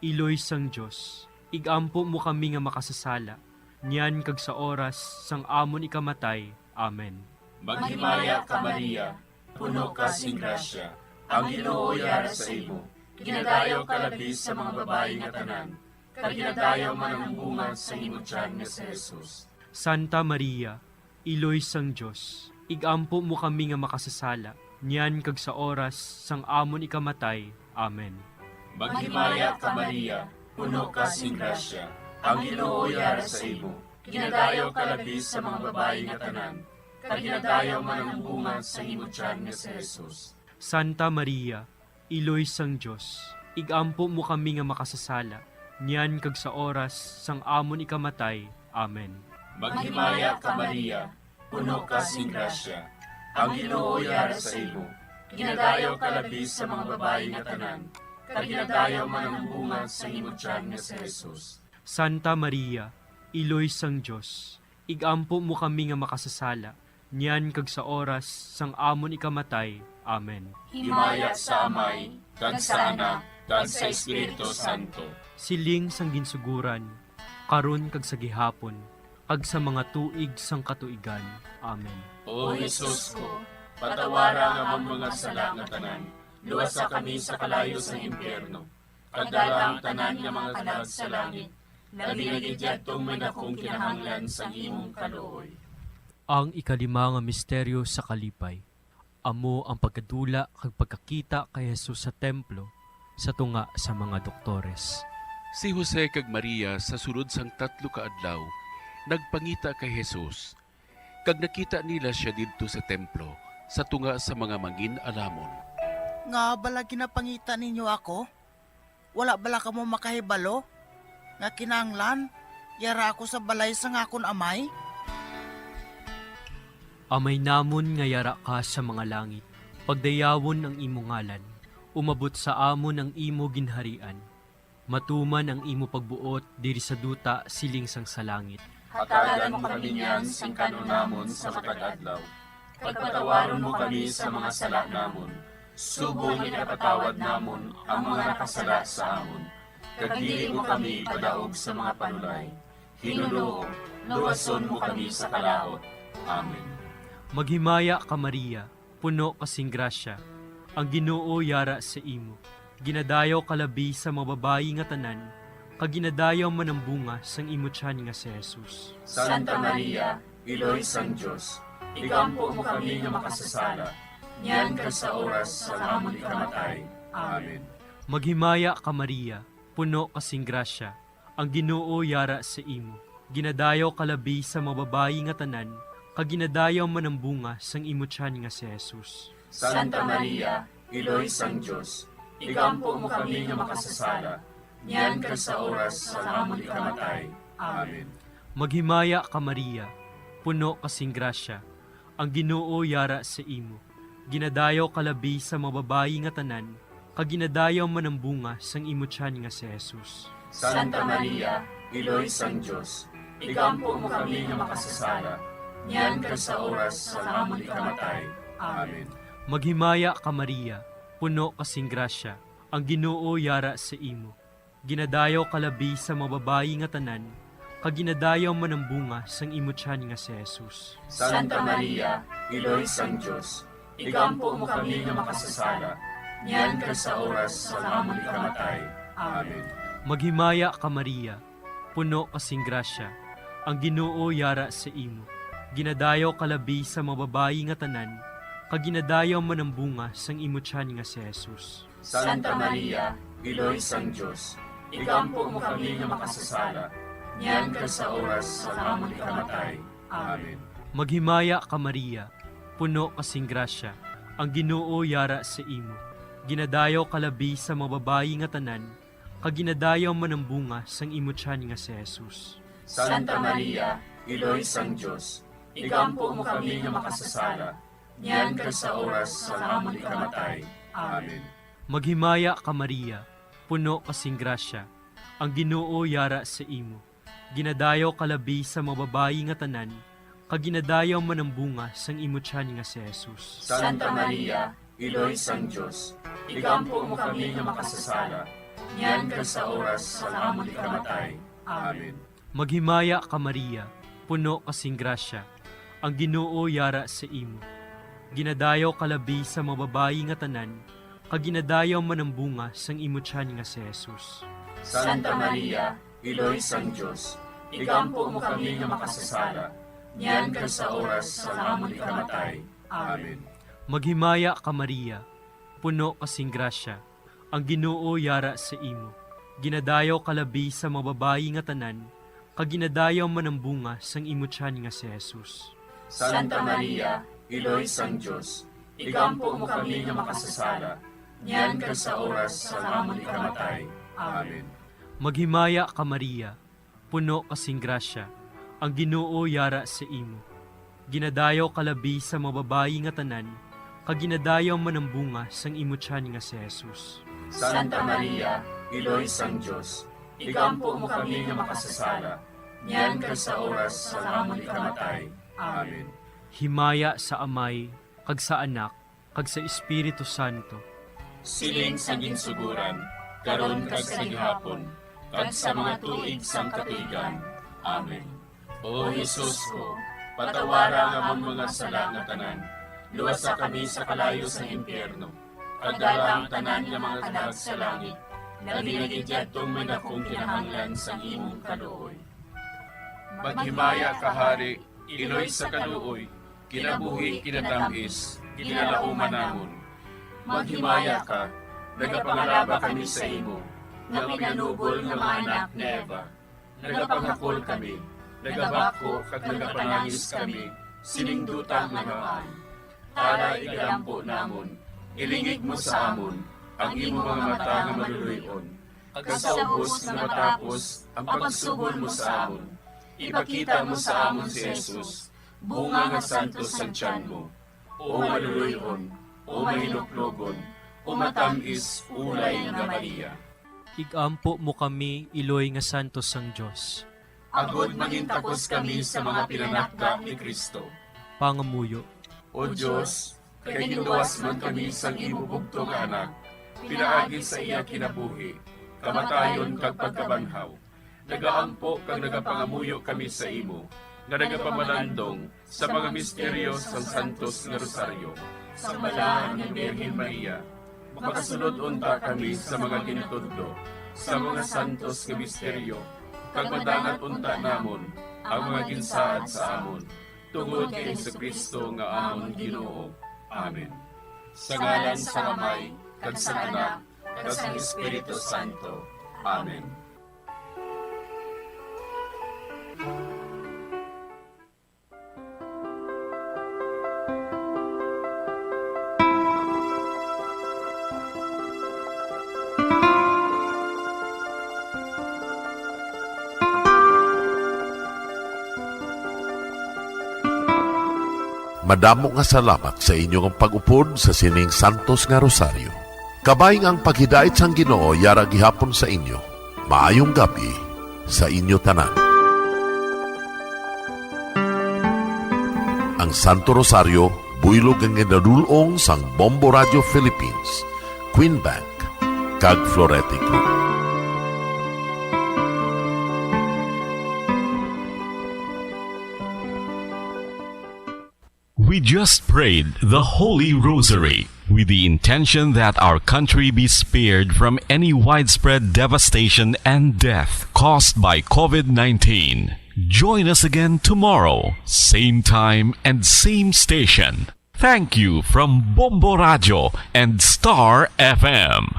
Iloy sang Dios, ig-ampo mo kami nga makasasala, niyan kag sa oras sang amon ikamatay. Amen. Maghimaya ka, Maria, puno ka sing grasya, ang Ginoo yara sa imo. Ginadayaw ka labi sa mga babayi nga tanan, kag ginadayaw man ang bunga sa imo tiyan nga si Jesus. Santa Maria, Iloy sang Dios, ig-ampo mo kami nga makasasala, niyan kag sa oras sang amon ikamatay. Amen. Maghimaya ka, Maria, puno ka sing grasya, ang Ginoo yara sa imo. Ginadayaw ka labi sa mga babayi nga tanan, kag ginadayaw man ang bunga sa imo tiyan nga si Jesus. Santa Maria, Iloy sang Dios, ig-ampo mo kami nga makasasala, niyan kag sa oras sang amon ikamatay. Amen. Maghimaya ka, Maria, puno ka sing grasya, ang Ginoo yara sa imo. Ginadayaw ka labi sa mga babayi nga tanan, kag ginadayaw man ang bunga sa imo tiyan nga si Jesus. Santa Maria, Iloy sang Dios, ig-ampo mo kami nga makasasala, niyan kag sa oras sang amon ikamatay. Amen. Himaya sa Amay, kag sa Anak, kag sa Espiritu Santo. Siling sang ginsuguran, karon kag sa gihapon, kag sa mga tuig sang katuigan. Amen. O Jesus ko, patawara ang amon mga sala nga tanan, luwasa kami sa kalayo sang impyerno, kag dala ang tanan nga mga kalag sa langit, labi na gid yadtong may dakong kinahanglan sang imong kaluoy. Ang ikalima nga misteryo sa kalipay, amo ang pagkadula kag pagkakita kay Jesus sa templo sa tunga sa mga doktores. Si Jose kag Maria sa sulod sang tatlo ka adlaw nagpangita kay Jesus, kag nakita nila sia didto sa templo sa tunga sa mga mangin-alamon. Ngaa bala ginapangita ninyo ako? Wala bala kamo makahibalo nga kinahanglan yara ako sa balay sang akon Amay? Amay namon nga yara ka sa mga langit, pagdayawon ang imo ngalan, umabot sa amon ang imo ginharian, matuman ang imo pagbuot diri sa duta siling sang sa langit. Hatagan mo kami niyan sing kan-on namon sa matag adlaw, kag patawaron mo kami sa mga sala namon, subong nga ginapatawad namon ang mga nakasala sa amon, kag dili mo kami ipadaog sa mga panulay. Ginoo, luwason mo kami sa kalaut. Amen. Maghimaya ka, Maria, puno ka sing grasya, ang Ginoo yara sa imo. Ginadayaw ka labi sa mga babayi nga tanan, kag ginadayaw man ang bunga sang imo tiyan nga si Jesus. Santa Maria, Iloy sang Dios, igampo mo kami nga makasasala, niyan kag sa oras sang amon ikamatay. Amen. Maghimaya ka, Maria, puno ka sing grasya, ang Ginoo yara sa imo. Ginadayaw ka labi sa mga babayi nga tanan, kag ginadayaw man ang bunga sang imo tiyan nga si Jesus. Santa Maria, Iloy sang Dios, igampo mo kami nga makasasala, niyan kag sa oras sang amon ikamatay. Amen. Maghimaya ka, Maria, puno ka sing grasya, ang Ginoo yara sa imo. Ginadayaw ka labi sa mga babayi nga tanan, kag ginadayaw man ang bunga sang imo tiyan nga si Jesus. Santa Maria, Iloy sang Dios, igampo mo kami nga makasasala, niyan kag sa oras sang amon ikamatay. Amen. Maghimaya ka, Maria, puno ka sing grasya, ang Ginoo yara sa imo. Ginadayaw ka labi sa mga babayi nga tanan, kag ginadayaw man ang bunga sang imo tiyan nga si Jesus. Santa Maria, Iloy sang Dios, igampo mo kami nga makasasala, niyan kag sa oras sang amon ikamatay. Amen. Maghimaya ka, Maria, puno ka sing grasya, ang Ginoo yara sa imo. Ginadayaw ka labi sa mga babayi nga tanan, kag ginadayaw man ang bunga sang imo tiyan nga si Jesus. Santa Maria, Iloy sang Dios, igampo mo kami nga makasasala, niyan kag sa oras sang amon ikamatay. Amen. Maghimaya ka, Maria, puno ka sing grasya, ang Ginoo yara sa imo. Ginadayaw ka labi sa mga babayi nga tanan, kag ginadayaw man ang bunga sang imo tiyan nga si Jesus. Santa Maria, Iloy sang Dios, igampo mo kami nga makasasala, niyan kag sa oras sang amon ikamatay. Amen. Maghimaya ka, Maria, puno ka sing grasya, ang Ginoo yara sa imo. Ginadayaw ka labi sa mga babayi nga tanan, kag ginadayaw man ang bunga sang imo tiyan nga si Jesus. Santa Maria, Iloy sang Dios, igampo mo kami nga makasasala, niyan kag sa oras sang amon ikamatay. Amen. Maghimaya ka, Maria, puno ka sing grasya, ang Ginoo yara sa imo. Ginadayaw ka labi sa mga babayi nga tanan, kag ginadayaw man ang bunga sang imo tiyan nga si Jesus. Santa Maria, Iloy sang Dios, igampo mo kami nga makasasala, niyan kag sa oras sang amon ikamatay. Amen. Maghimaya ka, Maria, puno ka sing grasya, ang Ginoo yara sa imo. Ginadayaw ka labi sa mga babayi nga tanan, kag ginadayaw man ang bunga sang imo tiyan nga si Jesus. Santa Maria, Iloy sang Dios, igampo mo kami nga makasasala, niyan kag sa oras sang amon ikamatay. Amen. Maghimaya ka, Maria, puno ka sing grasya, ang Ginoo yara sa imo. Ginadayaw ka labi sa mga babayi nga tanan, kag ginadayaw man ang bunga sang imo tiyan nga si Jesus. Santa Maria, Iloy sang Dios, igampo mo kami nga makasasala, niyan kag sa oras sang amon ikamatay. Amen. Himaya sa Amay, kag sa Anak, kag sa Espiritu Santo. Siling sa ginsuguran, karon kag sa gihapon, kag sa mga tuig sang katuigan. Amen. O Jesus ko, patawara ang amon mga sala nga tanan, luwasa kami sa kalayo sang impyerno, kag dala ang tanan nga mga kalag sa langit, labi na gid yadtong may dakong kinahanglan sang imong kaluoy. Maghimaya ka, Hari, iloy sa kaluoy, kinabuhi, kinatamis, kinalauman namon. Maghimaya ka, nagapangalaba kami sa imo, nga pinanubol nga mga anak ni Eva. Nagapanghakol kami, nagabakho kag nagapanangis kami sining duta nga namaan. Tara, igalampo namon, ilingig mo sa amon ang imo mga mata nga maluloy-on, kag sa ubos nga matapos ang pagsugol mo sa amon, ipakita mo sa amon si Jesus, bunga nga santos sang tiyan mo. O maluloy-on, o mahinuklogon, o matamis ulay nga Maria. Igampo mo kami, iloy nga santos sang Dios. Agod mangintakos kami sa mga pinanakda ni Cristo. Pangamuyo. O Dios, kay ginluwas man kami sang imo bugtong nga Anak, pinaagi sa iya kinabuhi, kamatayon kag pagkabanhaw, nagaampo kag nagapangamuyo kami sa imo, nga nagapamalandong sa mga misteryo sang Santos nga Rosaryo, sa Balaan nga Birhen Maria. Makasulod unta kami sa mga ginatudlo sa mga santos nga misteryo, kag madangat unta namon ang mga ginsaad sa amon, tungod kay Jesu-Cristo nga amon Ginoo. Amen. Sa ngalan sang Amay, kag sang Anak, kag sang Espiritu Santo. Amen. Madamo nga salamat sa inyo nga pag-upod sa sining santos nga rosaryo. Kabay nga ang paghidait sang Ginoo yara gihapon sa inyo. Maayong gab-i sa inyo tanan. Ang Santo Rosario, buylog nga ginadul-ong sang Bombo Radio Philippines, Queen Bank, kag Florete Group. We just prayed the Holy Rosary with the intention that our country be spared from any widespread devastation and death caused by COVID nineteen. Join us again tomorrow, same time and same station. Thank you from Bombo Radio and Star F M.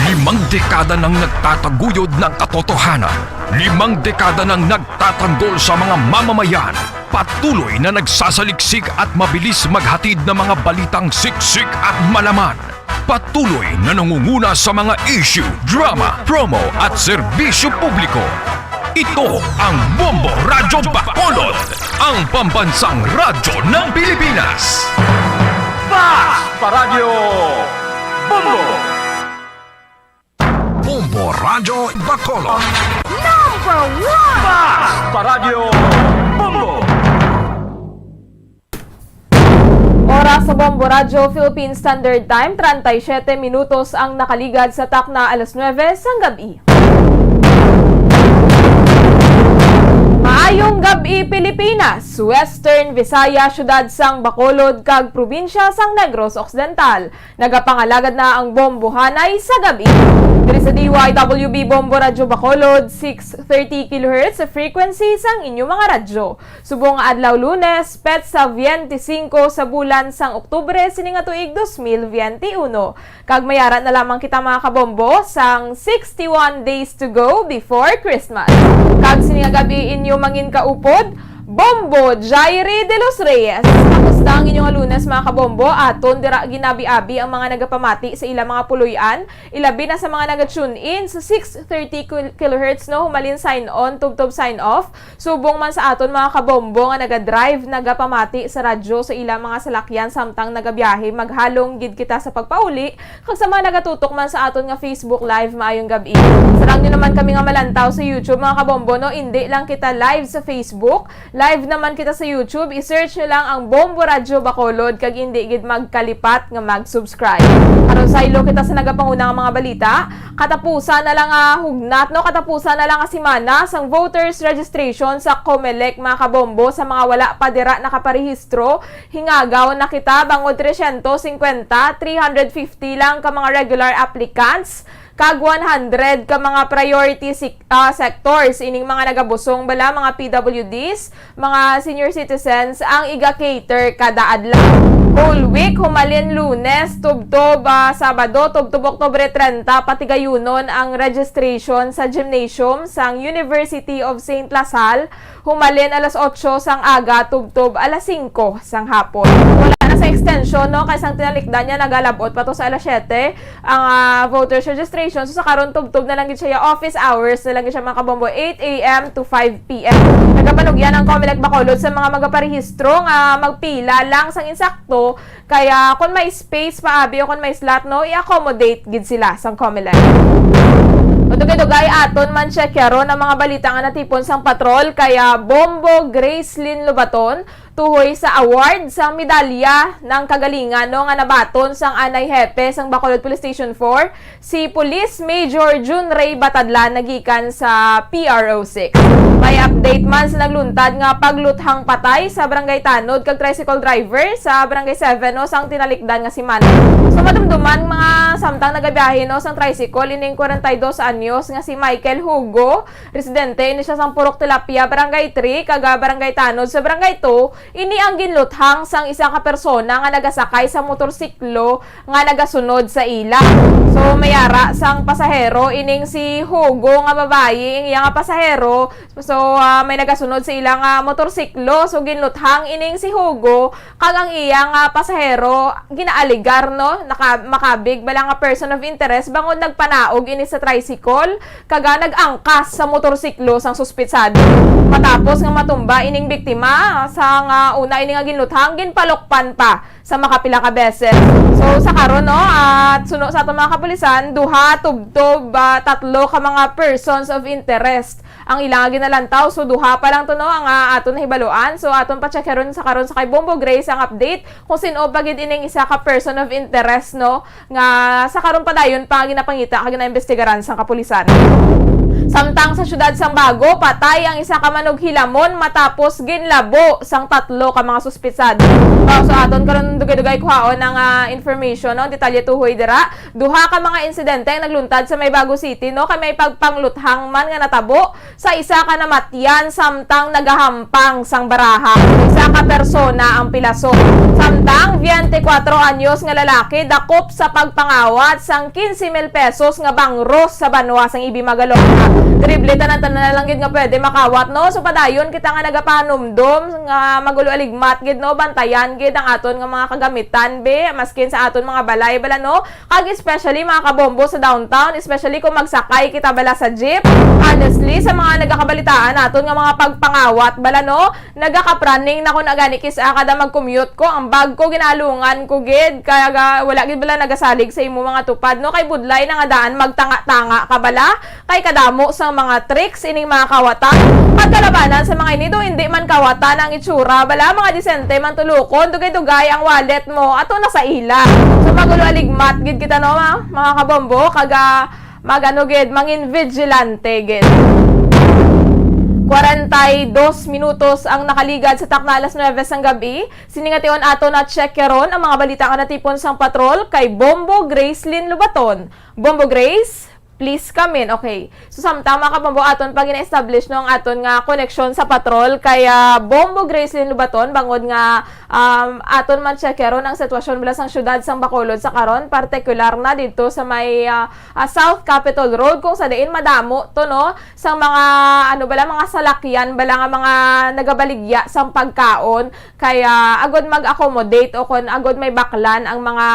Limang dekada nang nagtataguyod ng katotohanan. Limang dekada nang nagtatanggol sa mga mamamayan. Patuloy na nagsasaliksik at mabilis maghatid ng mga balitang siksik at malaman. Patuloy na nangunguna sa mga issue, drama, promo at serbisyo publiko. Ito ang Bombo Radyo Bacolod, ang pambansang radyo ng Pilipinas. Fast Paradyo Bombo! Bombo Radyo Bacolod. Number one! Fast Paradyo Bombo! Oras sa Bombo Radyo Philippine Standard Time, treinta y siete minutos ang nakaligad sa takna alas nuebe sang gab-i. Maayong gab-i, Pilipinas, Western Visayas, siyudad sang Bacolod, kag probinsya sang Negros Occidental. Nagapangalagad na ang Bombohanay sa gab-i. Diri sa D Y W B Bombo Radyo Bacolod, six thirty kilohertz sa frequency sang inyo mga radyo. Subong nga adlaw Lunes, petsa biyente singko sa bulan sang Oktubre sini nga tuig dos mil biyente uno. Kag mayara na lamang kita, mga kabombo, sang sixty-one days to go before Christmas. Kag sini nga gab-i inyo mangin kaupod, Bombo Jairi de los Reyes. Kamusta ang inyo nga Lunes, mga kabombo? Aton dira ginabi-abi ang mga nagapamati sa ila mga puloy-an, ilabi na sa mga naga-tune in sa six thirty kil-, kilohertz, no? Humalin sign on, tubtob sign off. Subong man sa aton mga kabombo nga naga-drive, nagapamati sa radyo sa ila mga salakyan samtang nagabiyahe, maghalong gid kita sa pagpauli, kag sa mga nagatutok man sa aton nga Facebook Live, maayong gab-i. Sarang nyo naman kami nga malantaw sa YouTube, mga kabombo, no? Indi lang kita live sa Facebook, live naman kita sa YouTube. I-search nyo lang ang Bombo Radyo Bacolod kag indi gid magkalipat nga mag-subscribe. Karon saylo kita sa nagapanguna nga mga balita. Katapusan na lang nga hugnat, no? Katapusan na lang nga semana sang voters registration sa Comelec, mga kabombo, sa mga wala pa dira nakaparehistro. Hingagaw na kita bangod tresyentos singkwenta, three hundred fifty lang ka mga regular applicants kag one hundred ka mga priority sec-, ah, sectors. Ining mga nagabusong bala, mga P W Ds, mga senior citizens ang iga-cater kada adlaw. Whole week, humalin Lunes, tubtob, ah, Sabado, tubtob Oktubre treinta, patigayunon ang registration sa gymnasium sang University of Saint La Salle, humalin alas otso sang aga, tubtob alas singko sang hapon. Wala na sa extension, no, kay sang tinalikdan niya nagalabot pa to sa alas siyete ang, ah, voters registration. So, sa karon, tubtob na lang gid siya, office hours na lang gid siya, mga kabombo, eight A M to five P M. Nagapanugyan ang Comelec Bacolod sa mga magaparehistro nga magpila lang sang insakto, kaya kung may space pa, abi, o kung may slot, no, i-accommodate gid sila sang Comelec. O, dugay-dugay, aton man check karon ang mga balita nga natipon sang patrol, kaya Bombo Gracelyn Lobaton, tuhoy sa award sang medalya ng kagalingan, no, nga nabaton sang anay hepe sang Bacolod Police Station four, si Police Major Jun Ray Batadlan, nagikan sa P R O six. May update man sa nagluntad nga pagluthang patay sa Barangay Tanod kag tricycle driver sa Barangay seven, no, sang tinalikdan nga semana. So, madumduman, mga samtang nagabiyahe, no, sang tricycle ining kwarenta y dos anyos nga si Michael Hugo, residente ini siya sang Purok Tilapia, Barangay three, kag, ah, Barangay Tanod sa Barangay two, ini ang ginluthang sang isa ka persona nga nagasakay sa motorsiklo nga nagasunod sa ila. So, may ara sang pasahero ining si Hugo nga babayi, ang iya nga pasahero. So, ah, may nagasunod sa ila nga motorsiklo. So, ginluthang ining si Hugo kag ang iya nga pasahero ginaaligar, no, naka-, makabig bala nga person of interest bangod nagpanaog ini sa tricycle kag, ah, nag-angkas sa motorsiklo sang suspitsado. Matapos nga matumba ining biktima, sa nga una ini nga ginluthang, ginpalukpan pa sa makapila ka beses. So, sa karon, no, at suno sa aton mga kapulisan, duha, tubtob, ah, tatlo ka mga persons of interest ang ila nga ginalantaw. So, duha pa lang to, no, ang, ah, aton nahibaluan. So, aton pa-check karon sa karon sa kay Bombo Grace ang update kung sin-o pa gid ining isa ka person of interest, no, nga sa karon padayon pa ginapangita kag ginaimbestigaran sang kapulisan. Samtang sa siyudad sang Bago, patay ang isa ka manughilamon matapos ginlabo sang tatlo ka mga suspitsado. Oh, so aton karon dugay-dugay kuhaon ang, ah, information, no? Detalye tuhoy dira. Duha ka mga insidente ang nagluntad sa may Bago City, no? Kay may pagpangluthang man nga natabo sa isa ka namatyan samtang nagahampang sang baraha. Isa ka persona ang pilason. Samtang twenty-four anyos nga lalaki dakop sa pagpangawat sang quince mil pesos nga bangros sa banwa sang Ibi Magalona. Terrible, tanan-tanan na lang gid nga pwede makawat, no? So, padayon kita nga nagapanumdom nga magulo aligmat gid, no? Bantayan gid ang aton nga mga kagamitan, be, maskin sa aton mga balay, bala, no? Kag especially, mga kabombo, sa downtown, especially kung magsakay kita bala sa jeep. Honestly, sa mga nagakabalitaan naton nga mga pagpangawat bala, no, nagakapraning na ko na gani kis-a kada mag-commute ko, ang bag ko ginaalungan ko gid, kaya ga-, wala gid bala nagasalig sa imo mga tupad, no, kay budlay na nga daan magtanga-tanga ka bala. Kay kadamo sang mga tricks ining mga kawatan. Pagkalabanan sa mga ini, do hindi man kawatan ang itsura, bala, mga disente man tulokon, dugay-dugay ang wallet mo, ato na sa ila. So, magulo aligmat gid kita, no, ma-, mga kabombo, kag, ah, mag-ano gid, mangin vigilante gid. Kwarenta y dos minutos ang nakaligad sa takna alas nuebe sang gab-i. Sini nga tion ato na check karon ang mga balita nga natipon sang patrol kay Bombo Gracelyn Lobaton. Bombo Grace? Please come in. Okay. So, samtang, mga kabombo, aton pa gina-establish, no, ang aton nga koneksyon sa patrol kay, ah, Bombo Gracelyn Lobaton, bangod nga, um, aton man check karon ang sitwasyon bala sang siyudad sang Bacolod sa karon, partikular na didto sa may, ah, ah, South Capitol Road, kung sa diin madamo to, no, sang mga, ano bala, mga salakyan bala nga mga nagabaligya sang pagkaon. Kaya, agod mag-accommodate o kon agod may baklan ang mga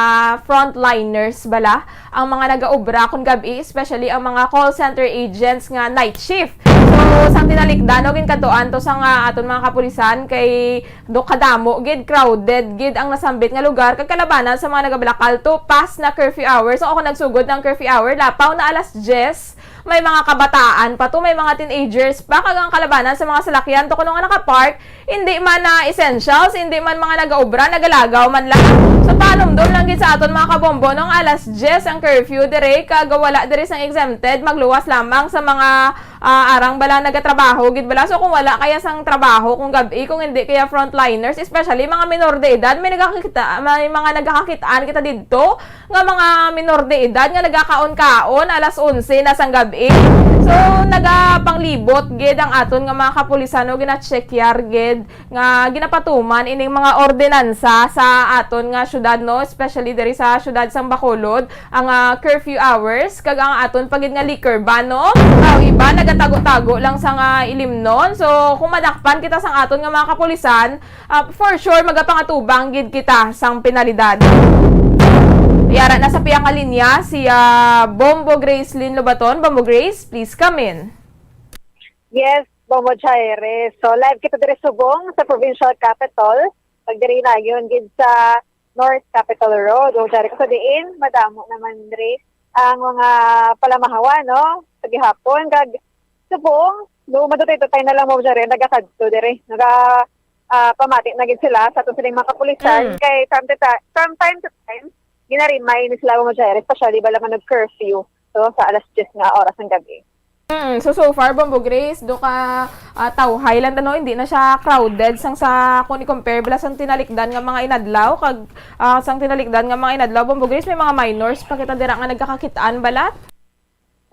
frontliners bala, ang mga nagaobra kon gab-i, especially ang mga call center agents nga night shift. So, sang tinalikdan, no, ginkadtuan to sa nga aton mga kapulisan kay do kadamo gid, crowded gid ang nasambit nga lugar, kag kalabanan sa mga nagabalakal to past na curfew hours. So, ako nagsugod ng curfew hour, lapaw na alas diyes, May mga kabataan pa to, may mga teenagers pa, kag ang kalabanan sa mga salakyan to kuno nga nakapark, hindi man na essentials, hindi man mga nagaobra, nagalagaw man lang. So, panumdom lang gid sa aton mga kabombo, no, nga alas diyes ang curfew dire, kag wala dire sang exempted, magluwas lamang sa mga, ah, arang bala nagatrabaho gid bala. So, kung wala kaya sang trabaho kung gab-i, kung hindi kaya frontliners, especially mga minor de edad, may nagakakita, may mga nagakakit-an kita didto, nga mga minor de edad nga nagakaon-kaon alas onse na sang gab-i. So, nagapanglibot gid ang aton nga mga kapulisan, no, gina-checkyar gid nga ginapatuman ining mga ordinansa sa aton nga syudad, no, especially diri sa syudad sang Bacolod, ang, ah, curfew hours, kag ang aton pa gid nga liquor ban, no? Ang iba nagatago-tago lang sa nga ilimnon. So, kung madakpan kita sang aton nga mga kapulisan, Ah, for sure, magapangatubang gid kita sang penalidad. Yara na sa pihak nga linya si, ah, Bombo Grace Lynn Lobaton. Bombo Grace, please come in. Yes, Bombo Jaire. So, live kita diri subong sa provincial capital. Pag diri nayon gid sa North Capitol Road. O, diri ko sa diin, madamo naman diri ang mga palamahawan, no? Sa gihapon, kag subong, no, madutay-dutay na lang mo diri, nagakadto diri. Naga, ah, pamati na gid sila sa aton sining mga kapulisan. Mm. Kay from the ti-, from time to time, ginarimay ni sila mo diri, especially bala man nag-curfew. So, sa alas diyes nga oras ng gabi. Mm, so, so far, Bombo Grace, do ka, ah, tawhay lang, ano, hindi na siya crowded sang sa, kung i-compare bala sang tinalikdan nga mga inadlaw, kag, ah, sang tinalikdan nga mga inadlaw, Bombo Grace, may mga minors pa kita dira nga nagkakakitaan bala?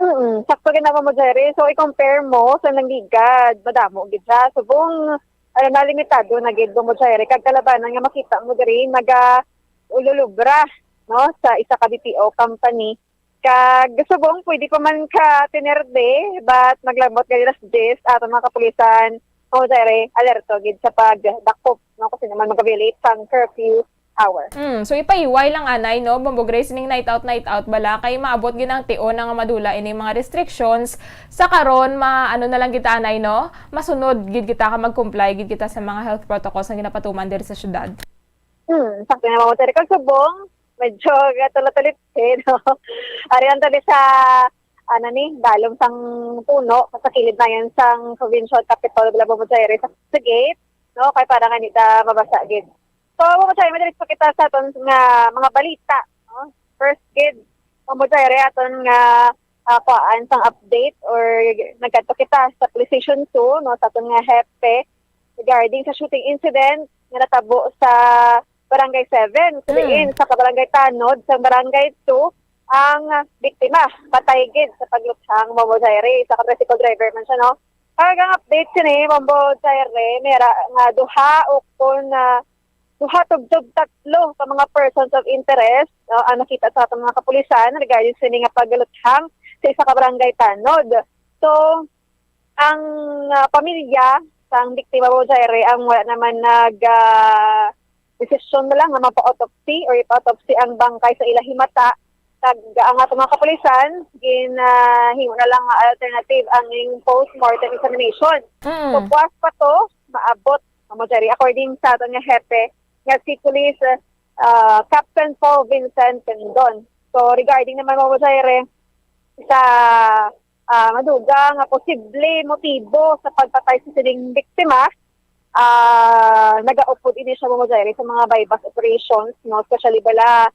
Mm, sakto gid na mo, Jerry. So, i-compare mo sa nangligad, madamo gid siya. Subong, ano na, limitado na gid mo, Jerry. Kag kalabanan nga makita mo diri, naga ululubra, no, sa isa ka B P O company. Kag subong, pwede pa man ka tinerde, but naglabot gali alas diyes, aton mga kapulisan, mo, Jerry, alerto gid sa pagdakop, no, kasi naman mag-violate sang curfew hour. Mm, so ipahiway lang anay, no, Bombo Grace, ning night out, night out bala, kay maabot gid ang tion nga madula ining mga restrictions. Sa karon, ma-, ano na lang kita anay, no, masunod gid kita ka mag-comply gid kita sa mga health protocols nga ginapatuman diri sa syudad. Hmm, sakto na mo, Tere. Kag subong, medyo gatulot-ulit, eh, no? Ari lang tabi sa, ano ni, dalom sang puno, sa kilid na yan sang provincial capital, bala mo, Tere, sa, sa gate, no? Kay para nga hindi ta mabasa gid. So, mo, Tere, madalis pa kita sa aton nga mga balita, no? First gid, mo, Tere, aton nga, ah, kuhaan sang update or nagkadto kita sa Police Station two, no, sa aton nga hepe regarding sa shooting incident nga natabo sa Barangay seven, Mm. diin sa kabarangay Tanod sa Barangay two ang biktima. Patay gid sa pagluthang, Bombo Jaire, sa ka-tricycle driver man siya, no? Kag ang update sini, Bombo Jaire, may ara nga duha o kon, ah, duha tubtob tatlo ka mga persons of interest, uh, ang nakita sa atong mga kapulisan regarding sini nga pagluthang sa isa ka barangay Tanod. So, ang, uh, pamilya sang biktima, Bombo Jaire, ang wala naman nag, uh, desisyon na lang nga mapa-autopsy or ipa-autopsy ang bangkay sa ila himata. Kag ang atong mga kapulisan, gin, uh, himo na lang nga alternative ang ing postmortem examination. Mm. So, puas pa to maabot, Bombo Jaire, according sa aton nga hepe, nga si Police, ah, Captain Paul Vincent Pendon. So, regarding naman, Bombo Jaire, sa, ah, madugang nga posible motibo sa pagpatay sa sining biktima, ah, nagaupod ini siya, Bombo Jaire, sa mga buy-bust operations, no? Especially bala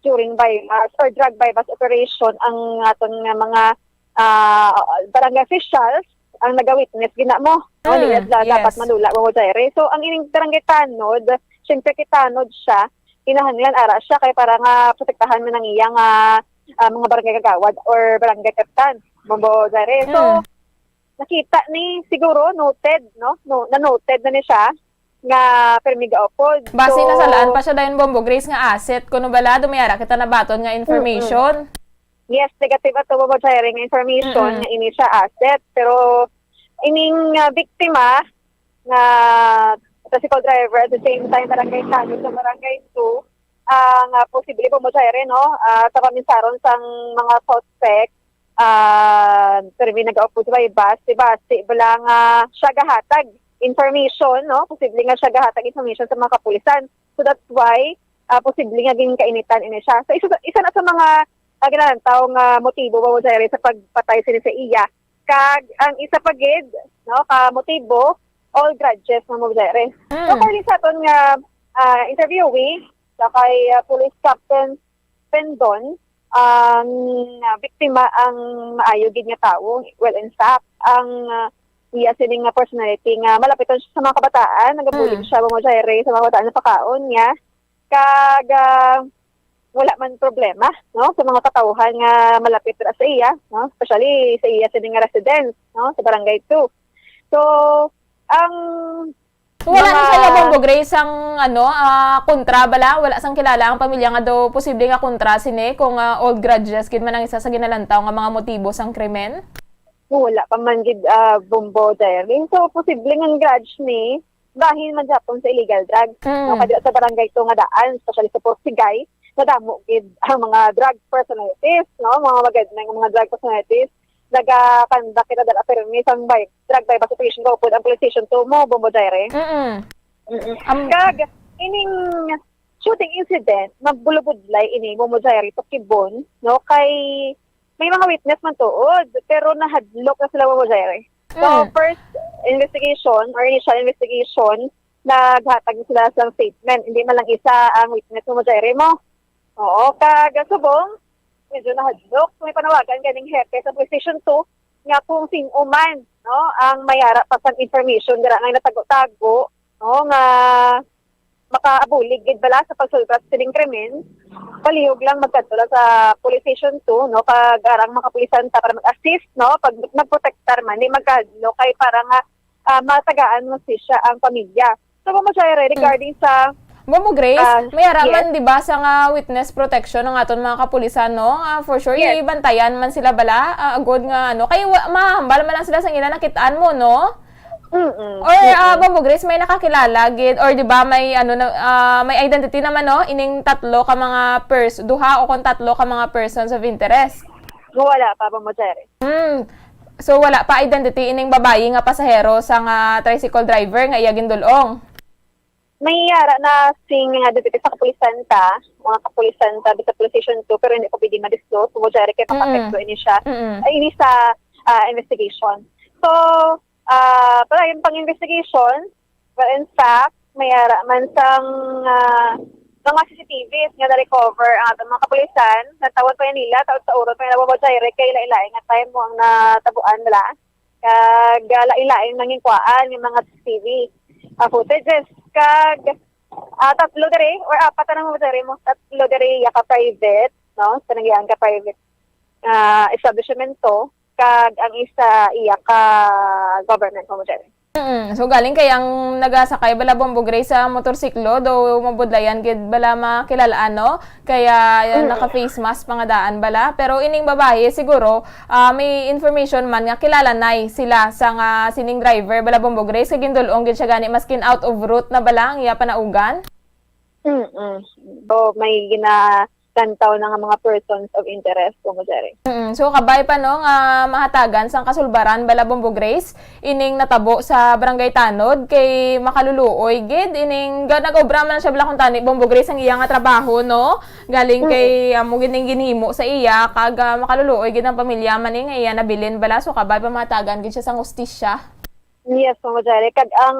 during buy-bust or drug buy-bust operation ang aton nga mga, ah, barangay officials ang naga-witness gina mo. No, Mm, nila sila dapat yes. manula, Bombo Jaire. So, ang ining barangay Tanod, siyempre kay Tanod siya, kinahanglan ara siya kay para nga protektahan man ang iyang, ah, ah, mga barangay kagawad or barangay kapitan, Bombo Jaire. So, Mm. nakita ni siguro, noted, no? No, na-noted na ni siya nga permi gaupod. Base So, na sa laan pa siya dayon, Bombo Grace, nga asset, kuno bala, dumayara kita nabaton nga information. Yes, negative ato, Bombo Jaire, nga information Mm-mm. nga ini siya asset. Pero ining, ah, biktima nga tricycle driver, at the same time, barangay Tanod sa barangay two, ang, ah, posible, Bombo Jaire, no? Ah, sa paminsaron sang mga suspect, ah, pero may nag-upod sa buy-bust, si Basi, bala nga siya gahatag information, no? Posible nga siya gahatag information sa mga kapulisan. So that's why, ah, posible nga ginkainitan ini siya. So isa, isa na sa mga ah, ginalantaw nga motibo, Ma'am Jerry, sa pagpatay sini sa iya. Kag ang isa pa gid, no, ka motibo, old grudges, Ma'am Jerry. So, Mm. kay sa aton nga ah, interviewee, sa kay ah, Police Captain Pendon, ang ah, biktima ang maayo gid nga tawo. Well, in fact, ang ah, iya sining nga personality nga malapiton siya sa mga kabataan, nagabulig Mm. siya, Ma'am Jerry, sa mga kabataan sa pakaon niya. Kag ah, wala man problema, no, sa mga katawhan nga malapit ra sa iya, no, especially sa iya sini nga residence, no, sa Barangay two. So, ang So, wala na mga sila, Bombo Grace, ang ano, ah, kontra bala? Wala sang kilala ang pamilya nga daw posible nga kontra sini kung ah, old grudges gid man ang isa sa ginalantaw nga mga motibo sang krimen? Wala pa man gid, ah, Bombo, Jerry. So, posible nga grudge ni bahin man gyapon sa illegal drugs. Mm. No, kay sa Barangay two nga daan, especially sa Portigay, madamo gid ang mga drug personalities, no? Mga magad nga mga drug personalities. Nagakandak kita dala permi sang bay, drug buy-bust operation ko pud ang Police Station two mo, Bombo, Jerry. Mm. Mm-mm. Am- Kag ining shooting incident, magbulubudlay ini, Bombo, Jerry, tukibon, no? Kay may mga witness man tuod, pero nahadlok na sila, Bombo, Jerry. So, Mm. first investigation or initial investigation, naghatag sila sang statement. Hindi man lang isa ang witness, Bombo, Jerry, mo. Oo, kag subong, medyo nahadlok. So, may panawagan kaning hepe sa Police Station two nga kung sino man, no, ang may ara pa sang information dira nga natago-tago, no, nga makaabulig gid bala sa pagsulbad sining krimen, palihog lang magkadto lang sa Police Station two, no, kag ara ang mga kapulisan ta para mag-assist, no, pag magprotektar man, di magkahadlok kay para nga ah, matagaan mo siya ang pamilya. So, Ma'am Jerry, regarding sa Bombo Grace, Ah, may ara yes. man, di ba, sa nga witness protection ang aton mga kapulisan, no? Ah, for sure, Yes. ibantayan man sila bala, ah, agod nga, ano, kay wa- mahambal man lang sila sa ila nakit-an mo, no? Mm-mm. Or, ah, Bombo Grace, may nakakilala gid, or di ba, may, ano, na, ah, may identity naman, no? Ining tatlo ka mga pers-, duha o kung tatlo ka mga persons of interest. Wala pa, Ma'am Jerry. Hmm. So, wala pa identity ining babayi nga pasahero sa nga tricycle driver nga iya gindul-ong? May ara na sing nga dito sa kapulisan ta, mga kapulisan ta, sa Police Station two, pero hindi ko pwede ma-disclose. So, Ma'am Jerry, kay Mm-mm. papakit ko ini siya. Mm-mm. Ay, ini sa ah, investigation. So, ah, para yung pang-investigation, well, in fact, may ara man sang ah, mga C C T Vs nga na-recover ang atong mga kapulisan, natawag pa nila, taon sa urot pa nila, Ma'am Jerry, kay lain-lain nga time mo ang natabuan nila. Kag ah, lain-lain nang inkuhaan yung mga C C T V ah, footages. Kag ah, tatlo diri, or apat na, Ma'am Jerry, mo, tatlo diri ya ka private, no? Kanang iya ka private ah, establishmento, kag ang isa iya ka government, Ma'am Jerry. Mm. So, galing kay ang nagasakay bala, Bombo Grace, sa motorsiklo, daw mabudlayan gid bala makilalaan, no? Kaya, ah, Mm. naka-face mask pa nga daan bala. Pero ining babayi, siguro, ah, may information man nga kilala nay sila sa nga sining driver bala, Bombo Grace, kay gindul-ong gid siya gani, maskin out of route na bala ang iya panaugan. Mm-mm. So, may ginalantaw na nga mga persons of interest, Ma'am Jerry. Mm, so, kabay pa, no, nga mahatagan sang kasulbaran bala, Bombo Grace, ining natabo sa Barangay Tanod, kay makaluluoy gid ining ga-, nag-obra man siya bala kung tani, Bombo Grace, ang iya nga trabaho, no? Galing Mm. kay amo gid ning ginhimo sa iya, kag ah, makaluluoy gid ang pamilya man ni nga iya nabilin bala, so kabay pa mahatagan gid siya sang hustisya. Yes, Ma'am Jerry. Kag ang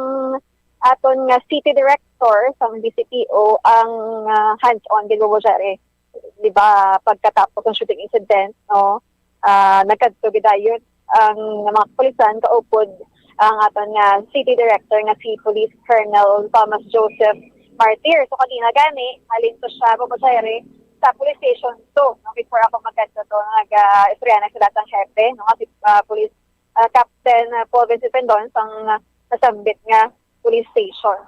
aton nga city director sang D C P O ang ah, hands-on gid, Ma'am Jerry. Di ba, pagkatapos ng shooting incident, no, ah, nagkadto gidayon ang mga kapulisan, kaupod ang aton nga city director nga si Police Colonel Thomas Joseph Martir. So, kanina gani, halin to siya, Ma'am Jerry, sa Police Station two, no, before ako magkadto to, nag-istorya na sila sang hepe, no, nga si ah, Police ah, Captain ah, Paul Vincent Pendon sang ah, nasambit nga police station.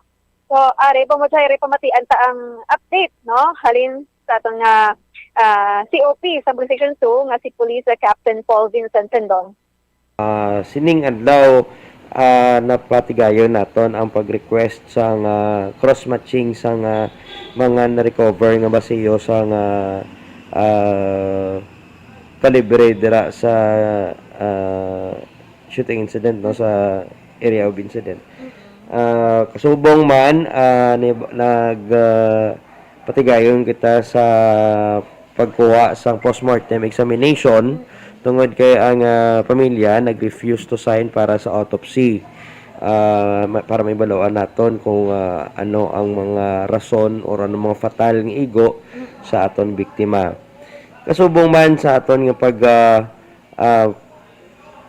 So, ari, Ma'am Jerry, pamatian ta ang update, no? Halin sa aton nga ah, C O P sa Police Station two nga si Police ah, Captain Paul Vincent Pendon. Ah, sining adlaw, ah, napatigayon naton ang pag-request sang ah, cross-matching sang ah, mga na-recover nga basiyo sang ah, ah, kalibre dira sa ah, shooting incident, no, sa area of incident. Ah, kasubong man, ah, ni, nag ah, patigayon kita sa pagkuha sang postmortem examination tungod kay ang, ah, pamilya nag-refuse to sign para sa autopsy. Ah, ma-, para maibaluan naton kung, ah, ano ang mga rason or ano mga fatal nga igo sa aton biktima. Kasubong man sa aton nga pag, ah, ah,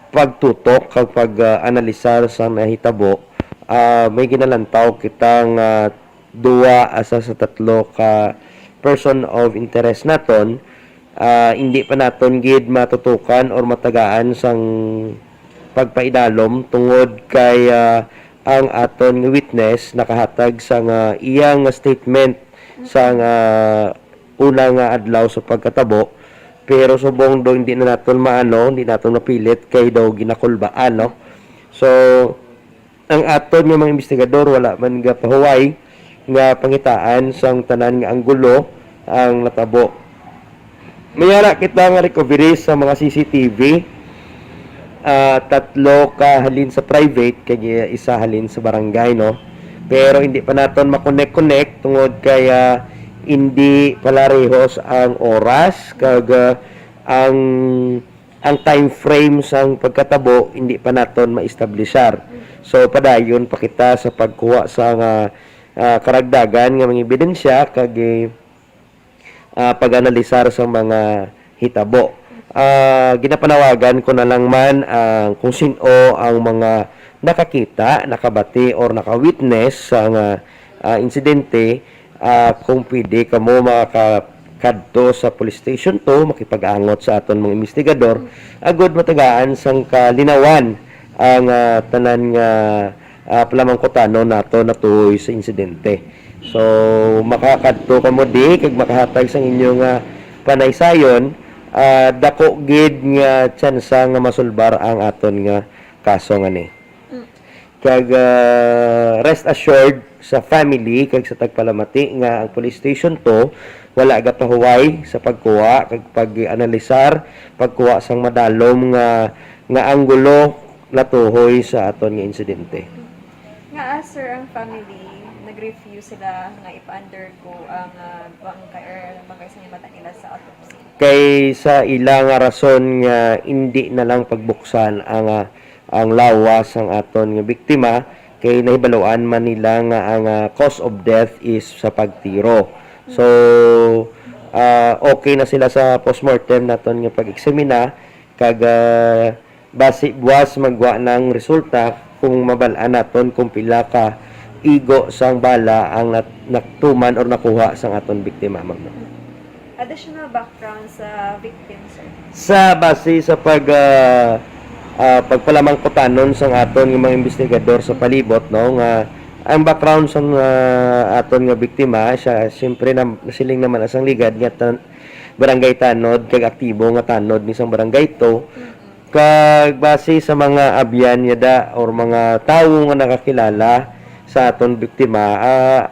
pagtutok kag pag, ah, analisar sa nahitabo, ah, may ginalantaw kitang, ah, duwa asa sa tatlo ka person of interest naton. Ah, hindi pa naton gid matutukan or matagaan sang pagpaidalom tungod kay, ah, ang aton nga witness nakahatag sa nga iya nga statement sa nga una nga adlaw sa pagkatabo, pero subong do hindi na naton maano, hindi naton mapilit kay daw ginakulbaan, no? So, ang aton nga mga investigador wala man gapahuway nga pangitaan sang tanan nga anggulo ang natabo. May ara kita nga recovery sa mga C C T V, ah, tatlo ka halin sa private kag isa halin sa barangay, no? Pero hindi pa naton makonek-konek tungod kay, ah, hindi palarehos ang oras kag, ah, ang, ang time frame sang pagkatabo hindi pa naton maestablishar. So padayon pa kita sa pagkuha sa nga, ah, karagdagan nga mga ebidensya kag, eh, ah, pag-analisar sa mga hitabo. Ah, ginapanawagan ko na lang man ang kung sin-o ang mga nakakita, nakabati, or naka-witness sa nga, ah, insidente, ah, kung pwede kamo makakadto sa Police Station two, makipag-angot sa aton mga investigador, agod matagaan sang kalinawan ang, ah, tanan nga, ah, palamangkutanon nato natuhoy sa insidente. So, makakadto kamo di kag makahatag sang inyo nga panaysayon, ah, dako gid nga tsansa nga masulbar ang aton nga kaso ngani. Mm. Kag, ah, rest assured sa family kag sa tagpalamati nga ang Police Station two wala gapahuway sa pagkuha kag pag-analisar, pagkuha sang madalom nga, nga anggulo natuhoy sa aton nga insidente. Nga, ah, sir, ang family nag-refuse sila nga ipa-undergo ang, ah, bangkay or bangkay sa mata nila sa autopsy. Kay sa ila nga rason nga indi na lang pagbuksan ang, ah, ang lawas sang aton nga biktima, kay nahibaluan man nila nga ang, ah, cause of death is sa pagtiro. So, ah, okay na sila sa postmortem naton nga pag-eksamina, kag, ah, basi buwas magwa ng resulta kung mabal-an naton kung pila ka igo sang bala ang nat-, natuman or nakuha sang aton biktima, ma'am, no? Additional background sa victim, sir? Sa base sa pag, ah, ah, pagpalamangkutanon sang aton nga mga investigador sa palibot, no, nga ang background sang, ah, aton nga biktima, siya siyempre na, nasiling naman asang ligad nga tan-, barangay tanod kag aktibo nga tanod ni sang barangay two. Mm-mm. Kag base sa mga abyan niya da or mga tawo nga nakakilala sa aton biktima, ah,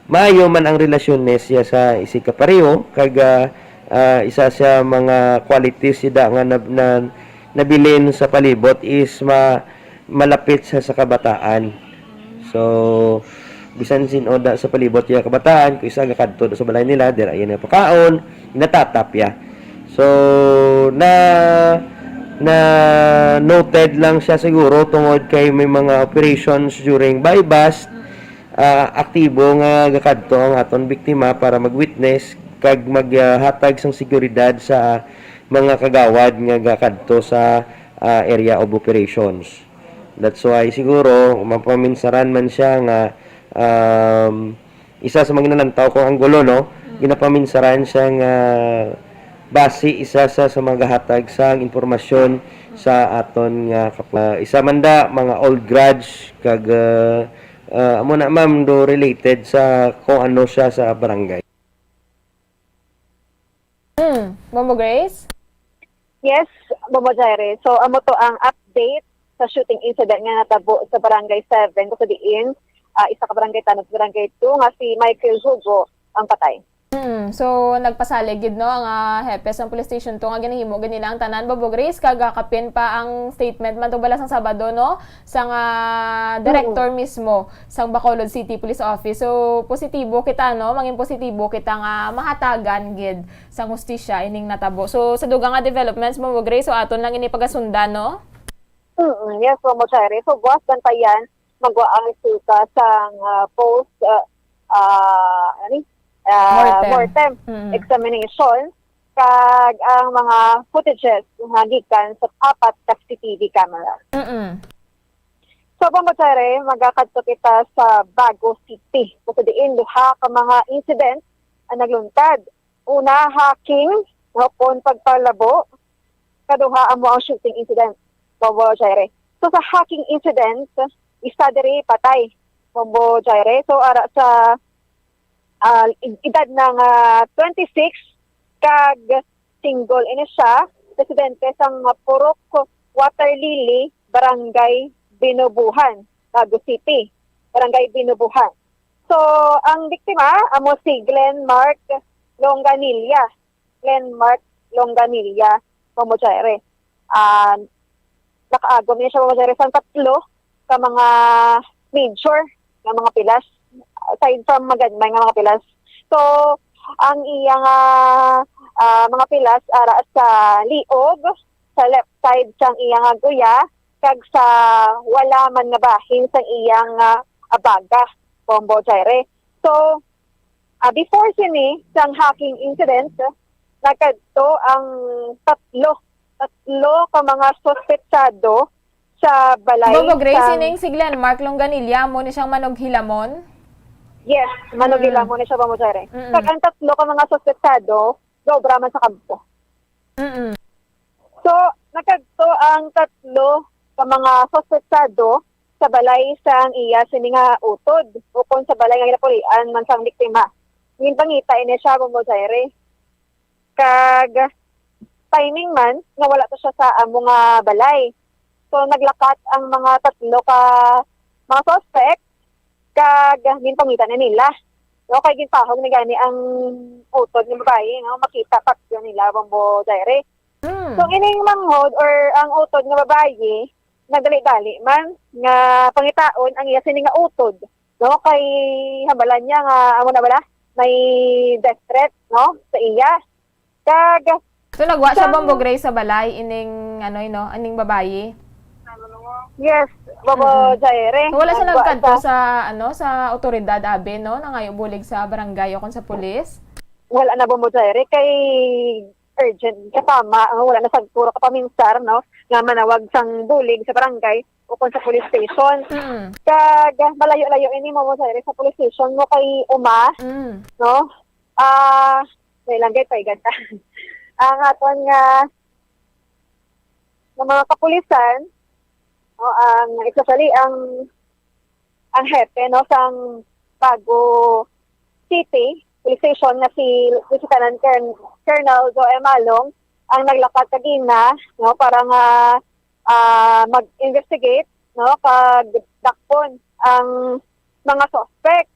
maayo man ang relasyon ni siya sa isi ka pareho, kag, ah, ah, isa sa mga qualities sida nga nab-, na, nabilin sa palibot is ma-, malapit sa, sa kabataan. So, bisan sin-o da sa palibot iya kabataan, kung isa gakadto da sa balay nila, dira iya napakaon, natatap iya. So, na, na noted lang siya siguro tungod kay may mga operations during buy-bust, ah, aktibo nga gakadto ang aton biktima para mag-witness kag maghatag sang seguridad sa mga kagawad nga gakadto sa, ah, area of operations. That's why siguro mapaminsaran man siya nga, um, isa sa mga nalantaw kong anggulo, no? Mm. Ginapaminsaran siya nga basi isa sa, sa mga gahatag sang impormasyon sa aton nga kap-, ah, isa man da, mga old grudge, kag, ah, ah, amo na, ma'am, do related sa kung ano siya sa barangay. Hmm, Ma'am Grace? Yes, Ma'am Jaire. So, amo to ang update sa shooting incident nga natabo sa Barangay seven, kung sa diin, ah, isa ka barangay tanod sa Barangay two nga si Michael Hugo ang patay. Mm, so nagpasalig gid, no, ang, ah, hepe sang police station two nga ginahimo gid nila ang tanan, Bombo Grace, kag, ah, kapin pa ang statement man to bala sang Sabado, no, sang, ah, director mismo sang Bacolod City Police Office. So positibo kita, no, mangin positibo kita nga mahatagan gid sang hustisya ining natabo. So sa dugang nga developments, Bombo Grace, so aton lang ini pagasundan, no? Mm, yes, Bombo Chaire. So buwas bantayan, magwa ang resulta sang, ah, post, ah, ah, ano ni? Ah, Mortem. Mortem Mm. Examination, kag ang mga footages nga gikan sa apat ka C C T V camera. Mm. So, Bombo Chaire, magakadto kita sa Bago City, kung sa diin duha ka mga incident ang nagluntad. Una, hacking, no, kon pagpalabo. Kaduha, amo ang shooting incident, Bombo Chaire. So, sa hacking incident, isa diri patay, Bombo Chaire. So, ara sa, ah, ed-, edad na nga twenty-six, kag single ini siya, residente sang Purok Water Lily, Barangay Binubuhan, Bago City, Barangay Binubuhan. So, ang biktima amo si Glenn Mark Longanilla. Glenn Mark Longanilla, Bombo Chaire. Ah, nakaagom niya siya, Bombo Chaire, sang tatlo ka mga major nga mga pilas, aside from magagmay nga mga pilas. So, ang iya nga, ah, mga pilas ara sa liog, sa left side sang iya nga guya, kag sa wala man nga bahin sang iya nga, ah, baga, Bombo Chaire. So, ah, before sini sang hacking incident, nagkadto ang tatlo, tatlo ka mga suspetsado sa balay Bombo Grace, sang ining si Glenn Mark Longanilla, amo ni siyang manughilamon? Yes, Mm. manughilamon ni siya, Bombo Chaire. Mm-mm. Kag ang tatlo ka mga suspetsado, gaobra man sa kampo. Mm-mm. So, nagkadto ang tatlo ka mga suspetsado sa balay sang iya sini nga utod, ukon sa balay nga ginapulian man sang biktima. Ginpangita ini siya, Bombo Chaire. Kag timing man nga wala to siya sa amo nga balay. So, naglakat ang mga tatlo ka mga suspect, kag ginpangita na nila. No, kay ginpahog na gani ang utod nga babayi, no, makita pa nila, Bombo Chaire. Mm. So, ining manghod or ang utod nga babayi, nagdali-dali man nga pangitaon ang iya sini nga utod, no, kay hambalan niya nga amo na bala may death threat, no, sa iya. Kag So nagwa siya, sang Bombo Grace, sa balay ining, ano, no, ining babayi? Yes, Bombo Mm-mm. Chaire. So wala siya Nagwa nagkadto siya. Sa, ano, sa otoridad, abi, no, nangayo bulig sa barangay o kon sa pulis? Wala na, Bombo Chaire, kay urgent, katama, no, wala na sa puro ka paminsar, no, nga manawag sang bulig sa barangay o kon sa police station. Mm. Kag malayo-layo ini, Bombo Chaire, sa police station mo kay uma, Mm. no? Ah, may langgay pa igad. Ang aton nga nga mga kapulisan, no, ang especially ang ang hepe, no, sang Bago City Police Station nga si Lieutenant Colonel Joe M. Along ang naglakat kagina, no, para nga, ah, mag-investigate, no, kag dakpon ang mga suspect.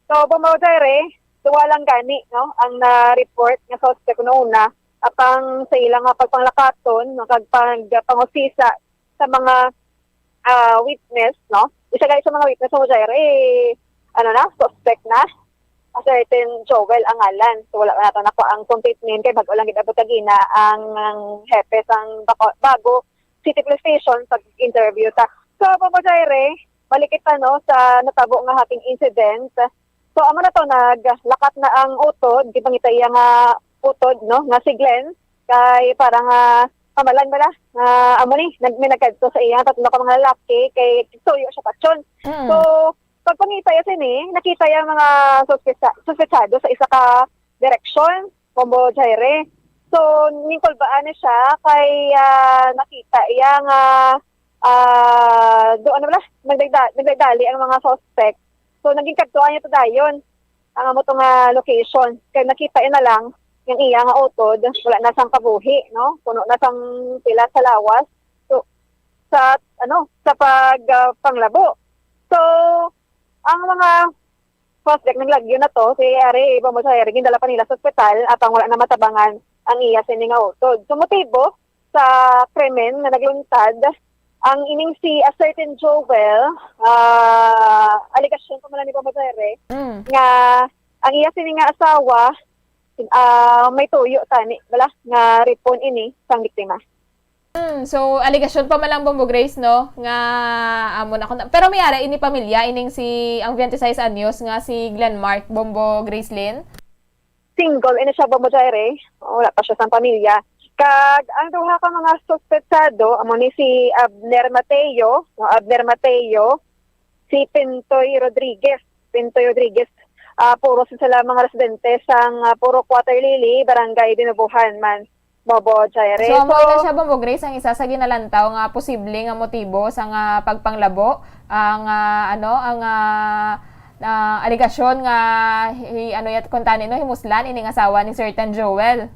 So, Bombo Chaire, duwa lang gani, no, ang na-report nga suspect kuno una, apang sa ila nga pagpanglakaton, no, kag pagpangusisa sa mga, ah, witness, no? Isa gani sa mga witness, Bombo Chaire, eh, ano na, suspect na. A certain Joel ang ngalan. So, wala pa nato nakuha ang complete name kay bag-o lang gid abot kagina ang, ang hepe sang Baco-, Bago City Police Station pag-interview ta. So, Bombo Chaire, balik kita, no, sa natabo nga hacking incident. So, amo na to, naglakat na ang utod, di ba, kita iya nga utod, no, nga si Glenn, kay para nga pamalan bala nga amo ni, nag-, may nagkadto sa iya, tatlo ka mga lalaki, kay tuyo siya patyon. Mm. So, pagpangita iya sini, nakita iya mga suspetsa-, suspetsado sa isa ka direksyon, Bombo Chaire. So, ningkulbaan ni siya kay, ah, nakita iya nga, ah, do, ano bala, nagdagda-, nagdagdali ang mga suspect. So, naging kadtuan niya to dayon ang amo to nga location. Kay nakita iya na lang yung iya nga utod, wala na sang kabuhi, no? Puno na sang pila sa lawas. So, sa, ano, sa pag, ah, panglabo. So, ang mga Suspect, naglagyo na to, si Ari Bombo Jairi, gindala pa nila sa ospital, apang wala na matabangan ang iya sini nga utod. So, motibo sa krimen nga nagluntad, ang ining si a certain Joel, ah, alegasyon pa man lang ni Bombo Jairi, Mm. nga ang iya sini nga asawa, ah, may tuyo tani, bala, nga ripon ini sang biktima. Hmm, so, alegasyon pa man lang, Bombo Grace, no, nga amo na kun-, pero may ara ini pamilya, ining si, ang twenty-six anyos nga si Glenmark, Bombo Grace Lynn? Single ini siya, Bombo Jairi. Wala pa siya sang pamilya. Kag ang duha ka mga suspetsado, amo ni si Abner Mateo, no, Abner Mateo, si Pintoy Rodriguez. Pintoy Rodriguez, ah, puro sila mga residente sang, ah, Purok Water Lily, Barangay Dinubuhan man, Bombo Jairi. So, amo So, na siya, Bombo Grace, ang isa sa ginalantaw nga posible nga motibo sa nga pagpanglabo, ang, ah, ano, ang, ah, ah, alegasyon nga hi-, ano yat-, kuntani, no, himuslan ining asawa ni Sir Tan Joel.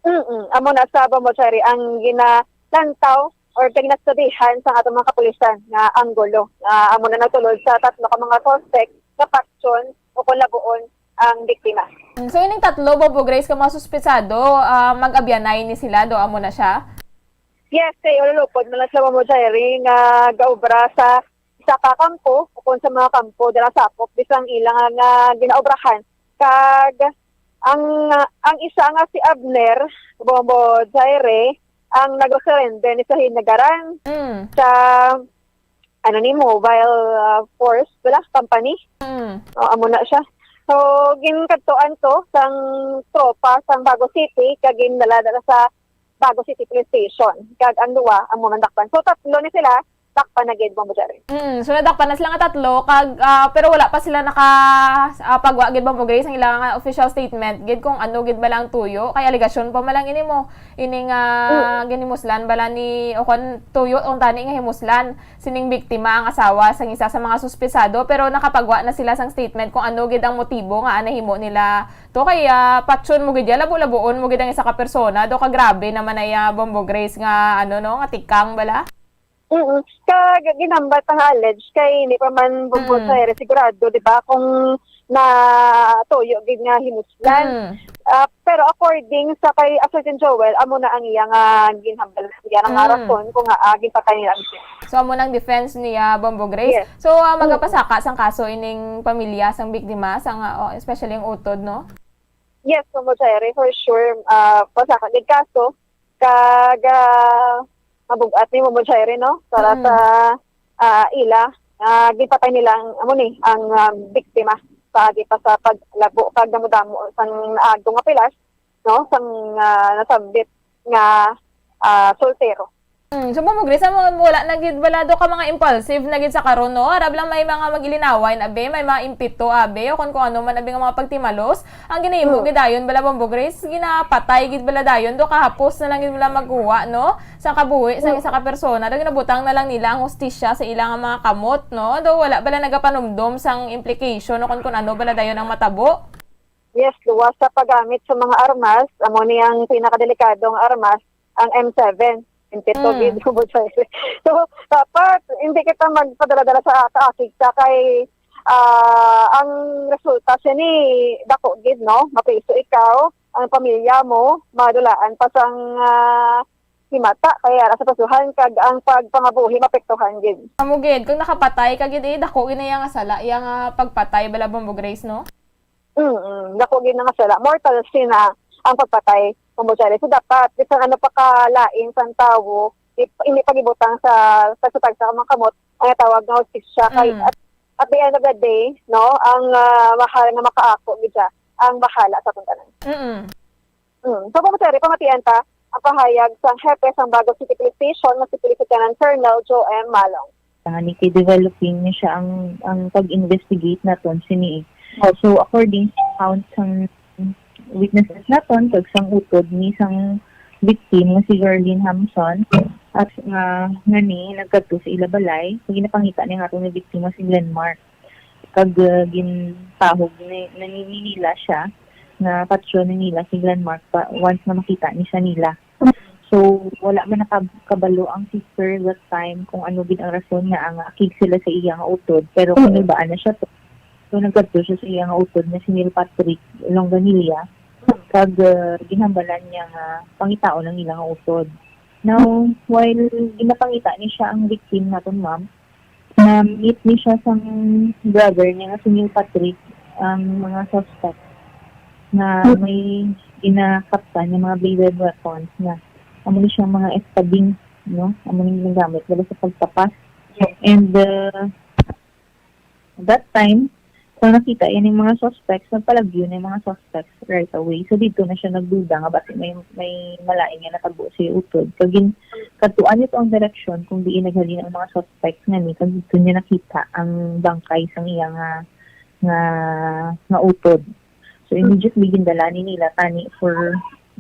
Mm-mm. Amo na sa, Bombo Jairi, ang ginalantaw or ginastudihan sa atong mga kapulisan nga anggulo. Ah, amo na nagtulod sa tatlo ka mga suspect nga patyon o kung labuon ang biktima. So, ining tatlo, Bombo Grace, ka mga suspetsado, ah, mag-abyanay ni sila, do amo na siya? Yes, kay ululupod man lang sila, Bombo Jairi, nga gaobra sa isa ka kampo o kung sa mga kampo dira sakop, bisan ila nga, nga ginaobrahan. Kag ang, ang isa nga si Abner, Bombo Jairi, ang nagresurrender ni sa Hinagaran Mm. sa, ano ni, mobile, ah, force, wala, company. Mm. O, amo na siya. So, ginkadtuan to sang tropa sang Bago City, kag gindala dala sa Bago City Police Station. Kag ang duwa, amo nang dakpan. So, tatlo ni sila, dakpan na gid, Bombo Jairi. Mm, so nadakpan na sila nga tatlo, kag, ah, pero wala pa sila naka, ah, pagwa gid, Bombo Grace, ang ilang, ah, official statement gid kung ano gid bala ang tuyo. Kay alegasyon pa man lang ini mo, ini nga Mm. ginimuslan bala ni, o kon tuyo, kuntani nga himuslan sining biktima ang asawa sang isa sa mga suspetsado, pero nakapagwa na sila sang statement kung ano gid ang motibo nga nahimo nila to. Kay, ah, patyon mo gid ya, labo-labuon mo gid ang isa ka persona, do ka grabe naman ay, ah, Bombo Grace nga, ano, no, nga tikang bala. Mm. Kag ginhambal pa nga alleged kay hindi pa man, Bombo Mm. Jairi, sigurado, di ba, kung natuyo gid nga himuslan. Mm. Ah, pero according sa kay Assertin Joel, amo na ang iya nga ginhambal, iya nga Mm. rason kung nga, ah, ginpatay nila ang isa. So, amo nang defense niya, Bombo Grace. Yes. So, ah, Mm. magapasaka sang kaso ining pamilya sang biktima, sang, ah, oh, especially ang utod, no? Yes, Bombo Jairi, for sure. Ah, pasaka gid kaso, kag, ah, mabug-at ni Bombo Jairi, no? Para Mm. sa, ah, ila, ah, gipatay nila ang, amo ni, ang, ah, biktima paagi pa sa paglabo kag damo-damo sang naagto nga pilas, no? Sang, ah, nasambit nga, ah, soltero. Mm, so, Bombo Grace, amo, wala na gid bala do ka mga impulsive na gid sa karon, no? Arab lang may mga mag-ilinaway na, be, may mga impito, abi, o kung, kung ano man, abi, nga mga pagtimalos. Ang ginahimo Mm. gid dayon bala, Bombo Grace, ginapatay gid bala dayon, do kahapos na lang gid bala magkuha, no? Sa kabuhi, sa Mm. isa ka persona, do ginabutang na lang nila ang hustisya sa ilang mga kamot, no? Do wala bala nagapanumdom sang implication, o kung, kung ano bala dayon ang matabo. Yes, luwas sa paggamit sa mga armas, amo ni ang pinakadelikadong armas, ang M seven. Impito Mm. gid, Bombo Jairi. So, dapat hindi kita magpadala-dala sa kaakig ka kay, ah, ang resulta sini dako gid, no? Mapriso ikaw, ang pamilya mo, madulaan pa sang, ah, himata, kay ara sa prisuhan, kag ang pagpangabuhi mapektuhan gid. Amo gid, kung nakapatay ka gid, eh, dako gid na iya nga sala, iya nga pagpatay bala, Bombo Grace, no? Mm, dako gid na nga sala. Mortal sin na ang pagpatay, Bombo Jairi. So, dapat, bisan ano pa ka lain sang tawo, ip-, hindi pagibutang sa tagsa-tagsa ka mga kamot, ang tawag nga hustisya. Kay Mm. at, at the end of the day, no, ang, ah, mahal nga makaako gid siya, ang bahala sa atong tanan. Mm-mm. Mm. So, Bombo Jairi, pamatian ta ang pahayag sang hepe sang Bago City Police Station nga si Police Lieutenant Colonel Joe M. Malong. Nga ni kay developing ni siya ang, ang pag-investigate naton sini eh. Oh, so, according sa account sang witnesses naton, kag sang utod ni sang victim nga si Gerlin Hamson, at nga, nga ni nagkadto sa ila balay, kag ginapangita ni nga aton nga biktima si Glenmark. Kag, uh, gintahog ni, ni, ni nila siya, nga patyon ni nila si Glenmark pa, once nga makita ni siya nila. So, wala man nakab-, kabalo ang sister that time kung ano gid ang rason nga ang akig sila sa iya nga utod. Pero Mm. kinulbaan na siya to. So, nagkadto siya sa iya nga utod nga si Neil Patrick Longanilla, kag, ah, ginhambalan niya nga pangitaon ang ila nga utod. Now, while ginapangita ni siya ang victim naton, ma'am, na-meet ni siya sang brother niya nga si Neil Patrick, ang mga suspect nga may ginakaptan nga mga bladed weapons nga amo ni siyang mga espading, no? Amo ni ginagamit nila sa pagtapas. And, uh, that time, so nakita yan yung mga suspects, nagpalagyo na yung mga suspects right away. So dito na siya nagduda nga basi may, may malain nga natabo sa utod. Kag gin-, kadtuan niya to ang direksyon kung diin naghalin ang mga suspects nga ni, kag dito niya nakita ang bangkay sang iya nga, nga, nga utod. So immediately gindala ni nila tani for,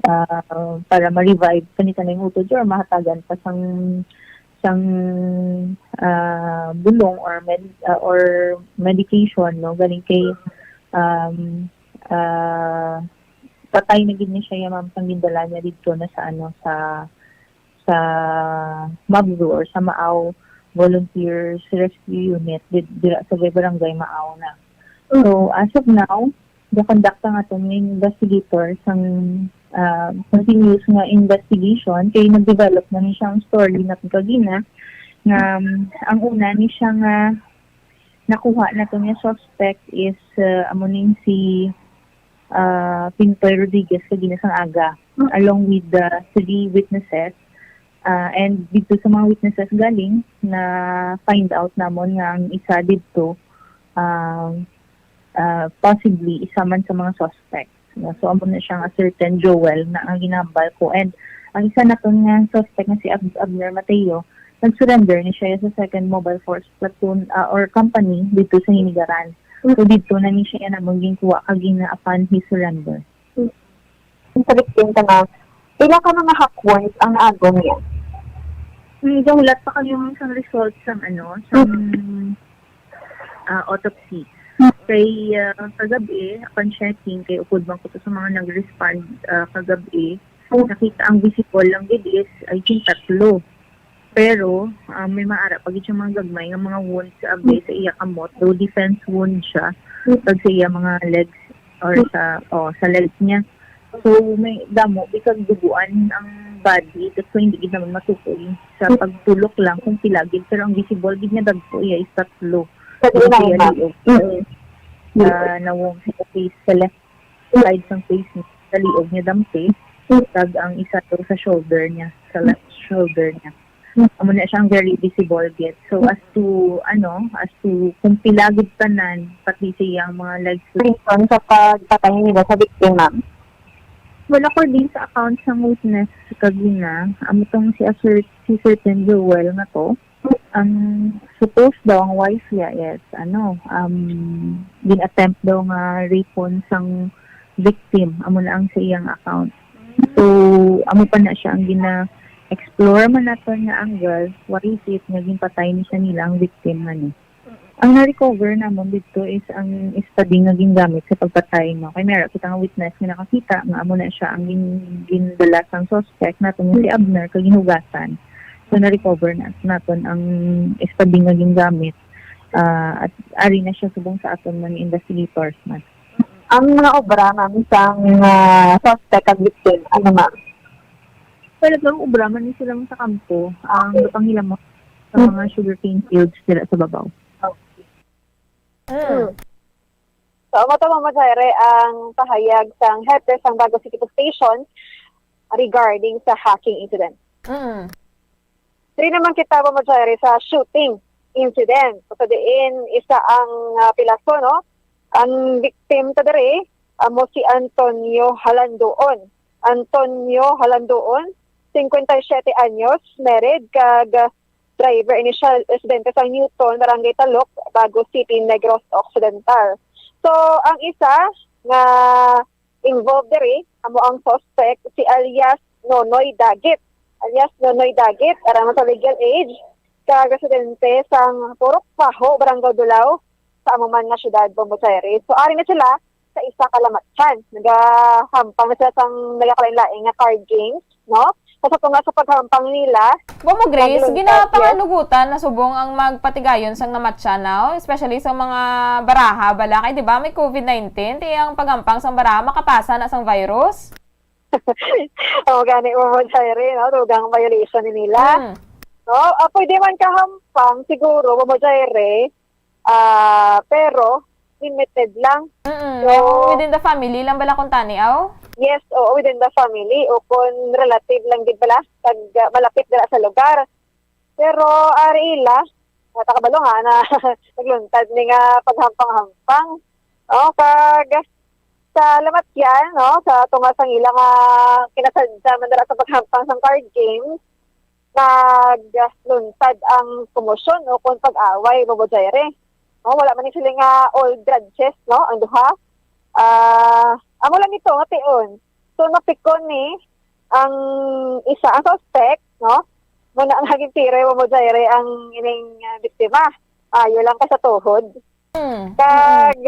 ah, para ma-revive kani tanang utod or mahatagan pa sang, sang, ah, bulong or med-, ah, or medication, no, galing kay, um, ah, patay na gid ni siya, ma'am, sang gindala niya didto na sa, ano, sa, sa MAVZU or sa Maaw Volunteers Rescue Unit did-, dira sa barangay Maaw na. So, as of now, ga-conduct ang aton nga investigator sang, ah, continuous nga investigation kay nag-develop na ni siya ang story na kagina nga, um, ang una ni siya nga nakuha naton nga suspect is, ah, amo ning si, ah, Pintoy Rodriguez kagina sang aga, along with the three witnesses. Ah, and dito sa mga witnesses galing, na find out namon nga ang isa dito, ah, ah, possibly isa man sa mga suspects. No? So, amo na siya nga certain Joel na ang ginambal ko. And ang isa naton nga suspect nga si Ab-, Abner Mateo, nag-surrender ni siya sa Second Mobile Force Platoon, ah, or company dito sa Hinigaran. So, dito na ni siya namon ginkuha kag gina-, upon his surrender. Sa victim ka na, pila ka mga hak wounds ang naagom niya? Hmm, gahulat pa kami yung isang result sa, ano, sa, ah, autopsy. Kay, ah, kagabi, upon checking, kay upod man ko to sa mga nag-respond, ah, kagabi, nakita ang visible lang gid is, I think, tatlo. Pero, ah, may maara pa gid siya mga gagmay nga mga wounds sa abi sa iya kamot. Though defense wound siya, kag sa iya mga legs or sa, oh, sa legs niya. So, may damo, bisag duguan ang body, tapos hindi gid naman matukoy. Sa pagtulok lang kung pila gid, pero ang visible gid nga dagko iya is tatlo. Sa Sa iya liog. Mm. Sa nawong sa face, sa left side sang face niya, sa liog niya dampi, kag ang isa to sa shoulder niya, sa left shoulder niya. Amo na siya ang very visible gid. So, as to, ano, as to kung pila gid tanan, pati sa iyang mga legs. Reason sa pagpatay nila sa victim, ma'am? Well, according sa account sang witness kagina, amo tong si Asser-, si Certain Joel nga to, ang supposed daw ang wife niya is, ano, um, gin-attempt daw nga rapon sang victim, amo na ang sa iyang account. So, amo pa na siya ang gina-explore man naton nga angle, why is it nga ginpatay ni siya nila ang victim nga ni. Ang na-recover namon dito is ang espading nga gingamit sa pagpatay, no? Kay meron kita nga witness nga nakakita nga amo na siya ang gin-, gindala sang suspect nato nga si Abner kag ginhugasan. So, na-recover na naton ang espading nga gingamit, ah, at ari na siya subong sa aton mga investigators na. Ang mga obra, ma'am, sang, ah, suspect kag victim, ano, ma'am? Talagang obra man ni sila sa kampo, ang gapanghilamon sa mga sugarcane fields dira sa babaw. Okay. Mm. So, amo to, Ma'am Jaire, ang pahayag sang hepe sang Bago City Police Station regarding sa hacking incident. Mm. Diri naman kita, Ma'am Jaire, sa shooting incident. So, diin isa ang, ah, pilaso, no? Ang victim ta diri, amo si Antonio Halandoon. Antonio Halandoon, cincuenta y siete anyos, married, kag, ah, driver ini siya, residente sa Newton, Barangay Talok, Bago City, Negros Occidental. So, ang isa nga involved diri, amo ang suspect, si alias Nonoy Dagit. Alias Nonoy Dagit, ara man sa legal age, kag residente sang Purok Paho, Barangay Dulao, sa amo man nga siyudad, Buenos Aires. So, ari na sila sa isa ka lamatyan. Nagahampang na sila sang nagakalain-lain nga card games, no? sa tunga sa paghampang nila. Bombo Grace, ginapangalugutan na subong ang magpatigayon sang namatcha now, especially sa mga baraha bala kay, di ba, may COVID nineteen, ti ang paghampang sang baraha makapasa na sang virus. O gani mo mo Jaire, no? Dugang violation ni nila. Mm. No? Ah, pwede man kahampang siguro mo mo Jaire, ah, pero limited lang. Mm, so, within the family lang bala kung tani, aw? Yes, oo, within the family o kung relative lang gid bala, tag, ah, malapit dala sa lugar. Pero ari ila, natakabalo nga na nagluntad ni nga paghampang-hampang. Oh, kag sa lamat yan, no, sa tunga sang ila nga kinasadya man dala sa paghampang sang card game, nagluntad ang komosyon o kung pag-away, Bobo Jaire. No, wala man ni sila nga old grudges, no, ang duha. Ah, amo lang ito nga tion. So, napikon ni ang isa, ang suspect, no? Muna ang naging tire mo mo Jaire ang ining ah, biktima. Ayo lang ka sa tuhod. Hmm. Kag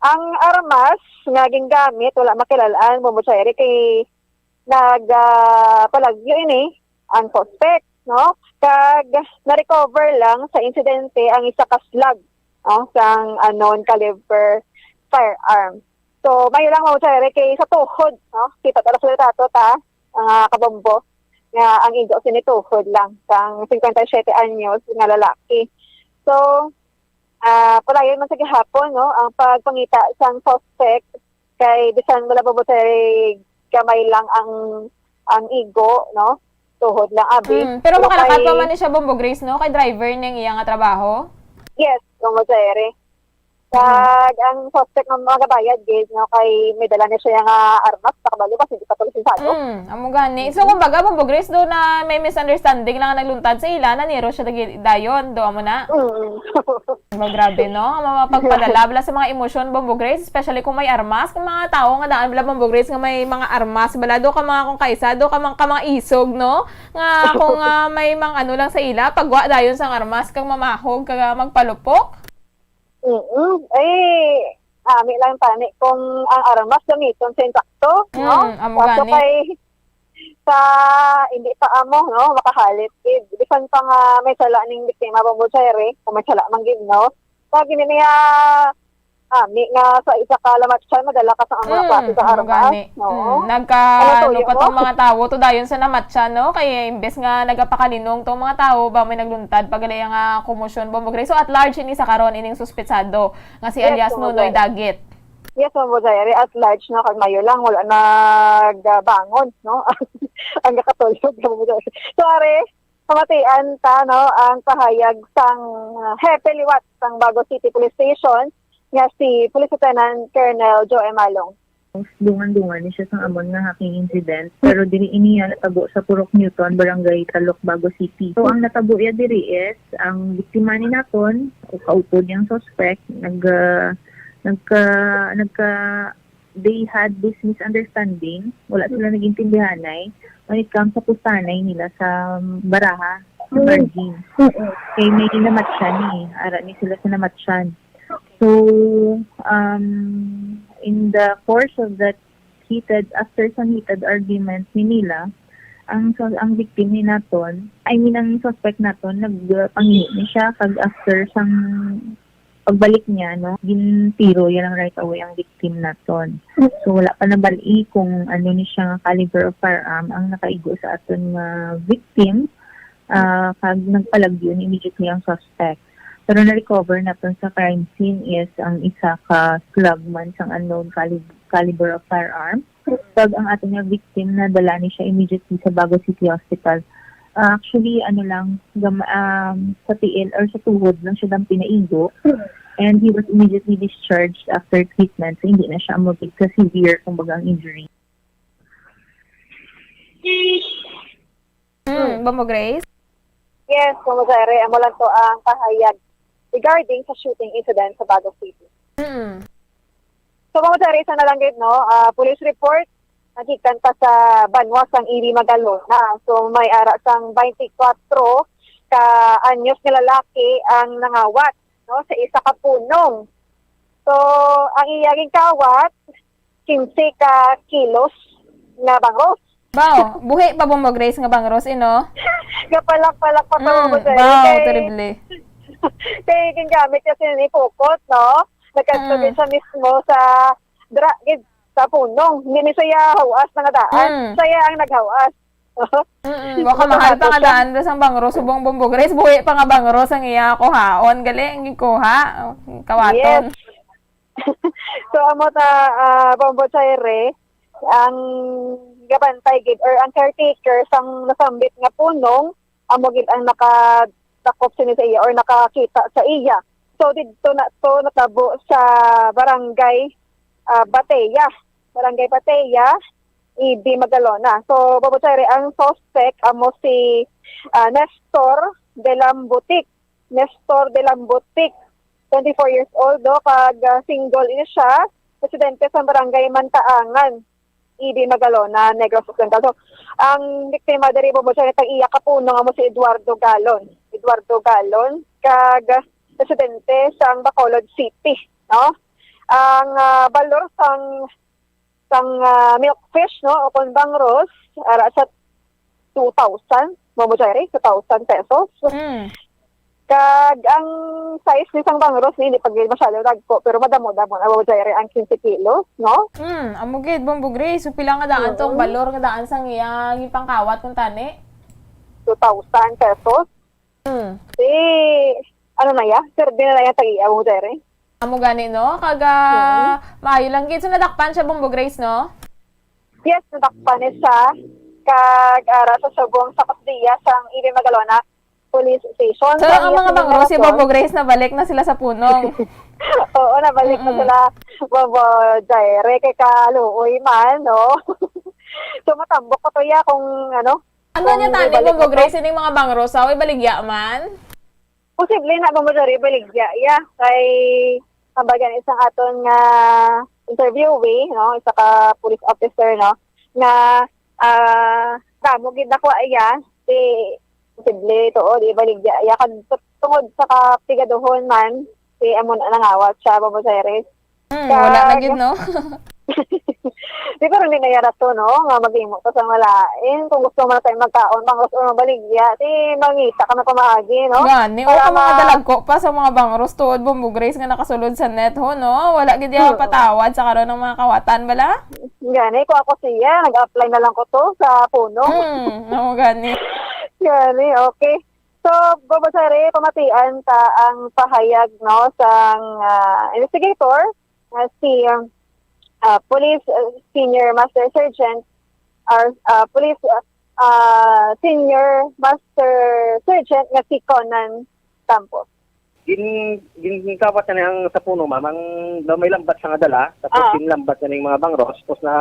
ang armas nga gingamit wala makilalaan mo mo Jaire kay nag ah, palagyo ini ang suspect, no? Kag na-recover lang sa insidente ang isa ka slug, no, sang unknown caliber firearm. So, mayo lang mo Jaire kay sa tuhod, no? Kita ta sa litrato ta, mga kabombo, nga ang igo sini tuhod lang sang fifty-seven anyos nga lalaki. So, ah, padayon man sa gihapon, no, ang pagpangita sang suspect kay bisan wala mo Jaire gamay lang ang ang igo, no? Tuhod lang abi. Mm, pero makalakat pa man ni siya, Bombo Grace, no? Kay driver ning iya nga trabaho. Yes, Bombo Jaire. Kag ang suspect nga magabayad gid, no, kay may dala na siya nga armas sa kabalo kasi hindi pa to lisensado. Mm, amo gani. So, kumbaga, Bombo Grace, do na may misunderstanding lang ang nagluntad sa ila, naniro siya dagi- dayon, do amo na. Mm. Ba, grabe, no? Ang mga pagpadala bala sa mga emosyon, Bombo Grace, especially kung may armas, kung mga tawo nga daan bala, Bombo Grace, nga may mga armas bala, do ka mga kung kaisa, do ka mga, ka mga isog, no? Nga kung ah, may mga ano lang sa ila, pagwa dayon sang armas kang mamahog kag ah, magpalupok. Mm-mm. Eh, ami lang tani kung ang armas gamiton sa insakto, no? Mm, amo Kaso gani. Kay sa hindi pa amo, no, makahalit gid. Bisan pa nga may sala ning biktima, Bombo Jaire, kung may sala man gid, no? Sa gini niya, ami nga sa isa ka lamatsan, madala ka sa mga Mm, klase sa amo armas, gani. no? Mm, nagka, Ano to, ano pa yun? tong mga tawo to dayon sa namatsa, no? Kay imbes nga nagapakalinong tong mga tawo, ba may nagluntad pa gali nga komosyon, Bombo Grace. So, at large ini sa karon ining suspetsado nga si Yes, alias Bombo Nonoy Grace. Dagit. Yes, Ma'am Rosary, at large, no, kag mayo lang, wala nagbangon, no? Ang nakatulog, Ma'am Rosary. So, are, pamatian ta, no, ang pahayag sang, ah, hepe liwat sang Bago City Police Station nga si Police Lieutenant Colonel Joe Emalong. Dungan-dungan ni siya sang amon nga hacking incident, pero diri ini ya natabo sa Purok Newton, Barangay Talok, Bago City. So, ang natabo ya diri is, ang biktima ni naton, o kaupod yang suspect, nag, ah, nagka, nagka, they had this misunderstanding. Wala sila nagintindihanay when it comes sa pustanay nila sa baraha, sa Mm. margin. Mm-mm. Kay may namatyan eh. Ara ni sila sa namatyan. So, um, in the course of that heated, after sa heated argument ni nila, ang sus- ang victim ni naton, I mean, ang suspect naton, nagpangini ni siya, kag after sang pagbalik niya, no, gintiro ya lang right away ang victim naton. So, wala pa nabal-i kung ano ni siya nga caliber of firearm ang nakaigo sa aton nga victim, ah, kag nagpalagyo ni immediately ang suspect. Pero na-recover naton sa crime scene is ang isa ka slug man sang unknown calib- caliber of firearm. Kag ang aton nga victim, nadala ni siya immediately sa Bago City Hospital. Ah, actually, ano lang, gam- um, sa tiil or sa tuhod lang siya dampi naigo. And he was immediately discharged after treatment. So, hindi na siya umabot sa severe, kumbaga, ang injury. Mm, Bombo Grace? Yes, Ma'am Rosary, amo lang to ang pahayag regarding sa shooting incident sa Bago City. Mm. So, Ma'am Rosary, isa na lang gid, no? Ah, police report, nagikan pa sa banwa sang Ili Magalona. So, may ara sang twenty-four ka anyos nga lalaki ang nangawat, no, sa isa ka punong. So, ang iya ginkawat, quince ka kilos nga bangos. Baw, buhi pa Bombo Grace nga bangros, ino? Kapalak-palak pa sa Mm, Bombo Jerry. Baw, Kay, terrible. kay ginagamit kasi ni Pukot, no? Nagkadto Mm. siya mismo sa dra gid sa punong. Hindi ni siya hawas na nga daan. Mm. Siya ang naghawas. Mm, wa ka mahal pa nga daan sang bangros subong Bombo Grace, buhi pa nga bangros ang iya kuhaon, gali ang gikuha, kawaton. Yes. So, amo ta, ah, Bombo Chaire, ang gabantay gid or ang caretaker sang nasambit nga punong, amo gid ang nakadakop sini sa iya or nakakita sa iya. So, didto na to natabo sa barangay, ah, Batea. Barangay Batea, E B Magalona. So, Bombo Chaire, ang suspect amo si, ah, Nestor de Lambutic. Nestor de Lambutic, twenty-four years old, no, kag, ah, single ini siya, residente sa barangay Mantaangan, E B Magalona, Negros Occidental. So, ang biktima diri, Bombo Chaire, tag iya ka punong amo si Eduardo Galon. Eduardo Galon, kag residente sang Bacolod City, no? Ang, ah, balor sang sang, ah, milkfish, no, o kon bangros, ara sa two thousand, Bombo Chaire, two thousand pesos. Mm. Kag ang size ni sang bangros ni, hindi pa gid masyado dagko, pero madamo-damo na, Bombo Chaire, ang quince kilos, no? Mm, amo gid, Bombo Grace. So, pila nga daan tong balor nga daan sang iya gipangkawat kung tani? Two thousand pesos. Mm. Si, ano na ya? Perde na na ya tag-iya, Bombo Chaire. Amo gani, no? Kag, ah, maayo lang gid. So, nadakpan siya, Bombo Grace, no? Yes, nadakpan ni siya. Kag ara sa subong sa kustodiya sang E B Magalona Police Station. So, ang mga bangros si Bombo Grace, nabalik na sila sa punong. Oo, nabalik na sila, Bombo Chaire, kay kaluoy man, no? So, matambok ko to ya kung, ano, Ano niya tani, Bombo Grace, ining mga bangros, ah, way baligya man? Posible na, Bombo Chaire, baligya ya. Kay, kumbaga, isang aton nga interviewee, no, isa ka police officer, no, nga, ah, damo gid nakuha iya, si, posible to, o, di baligya ya. Kag tungod sa kapigaduhon man, si amo na nangawat siya, Bombo Chaire. Hmm, wala na gid, no? Di, pero hindi na yara to, no? Nga maghimo ka sa malain. Kung gusto mo na tayo magkaon, bangros o mabaligya, di mangita ka na pamaagi, no? Gani, o ka mga dalagko pa sa mga bangros tuod, Bombo Grace, nga nakasulod sa net, ho, no? Wala gid yung patawad sa karon ng mga kawatan, bala? Gani, kung ako siya, nag-apply na lang ko to sa puno. Hmm, no, gani. Gani, okay. So, Bombo Chaire, pamatian ta ang pahayag, no, sang, ah, investigator, nga si, um, ah, Police, ah, Senior Master Sergeant, or, ah, Police, ah, ah, Senior Master Sergeant nga si Conan Campos. Gin, gin, ginkawat na ang sa puno, ma'am. Ang daw may lambat sa nga dala, tapos Ah. ginlambat na ning mga bangros, tapos na,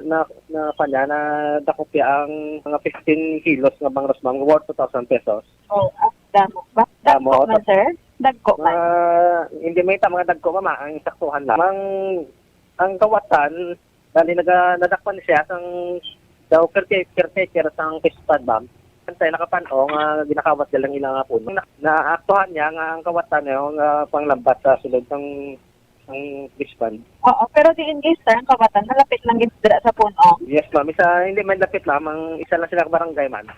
na, na, pa niya, na dakop niya ang mga fifteen kilos nga bangros, ma'am, worth two thousand pesos. Oh, ah, damo. Ba, Damo, dagko man, sir? Dagko man. Ah, hindi may tama nga dagko, ma'am, ah. Ang saktuhan lang. Ang, ang kawatan, dali naga, nadakpan siya sang daw caretaker, caretaker sang fish pond, ma'am. Antay nakapan-o nga ginakawat nila ang ilang puno. Na, naaktuhan niya nga ang kawatan niya nga panglambat sa sulod sang, sang fish pond. Oo, pero diin gid, sir, ang kawatan, malapit lang gid dira sa puno. Yes, ma'am. Isa, hindi man lapit, ma'am. Ang isa lang sila ka barangay, ma'am.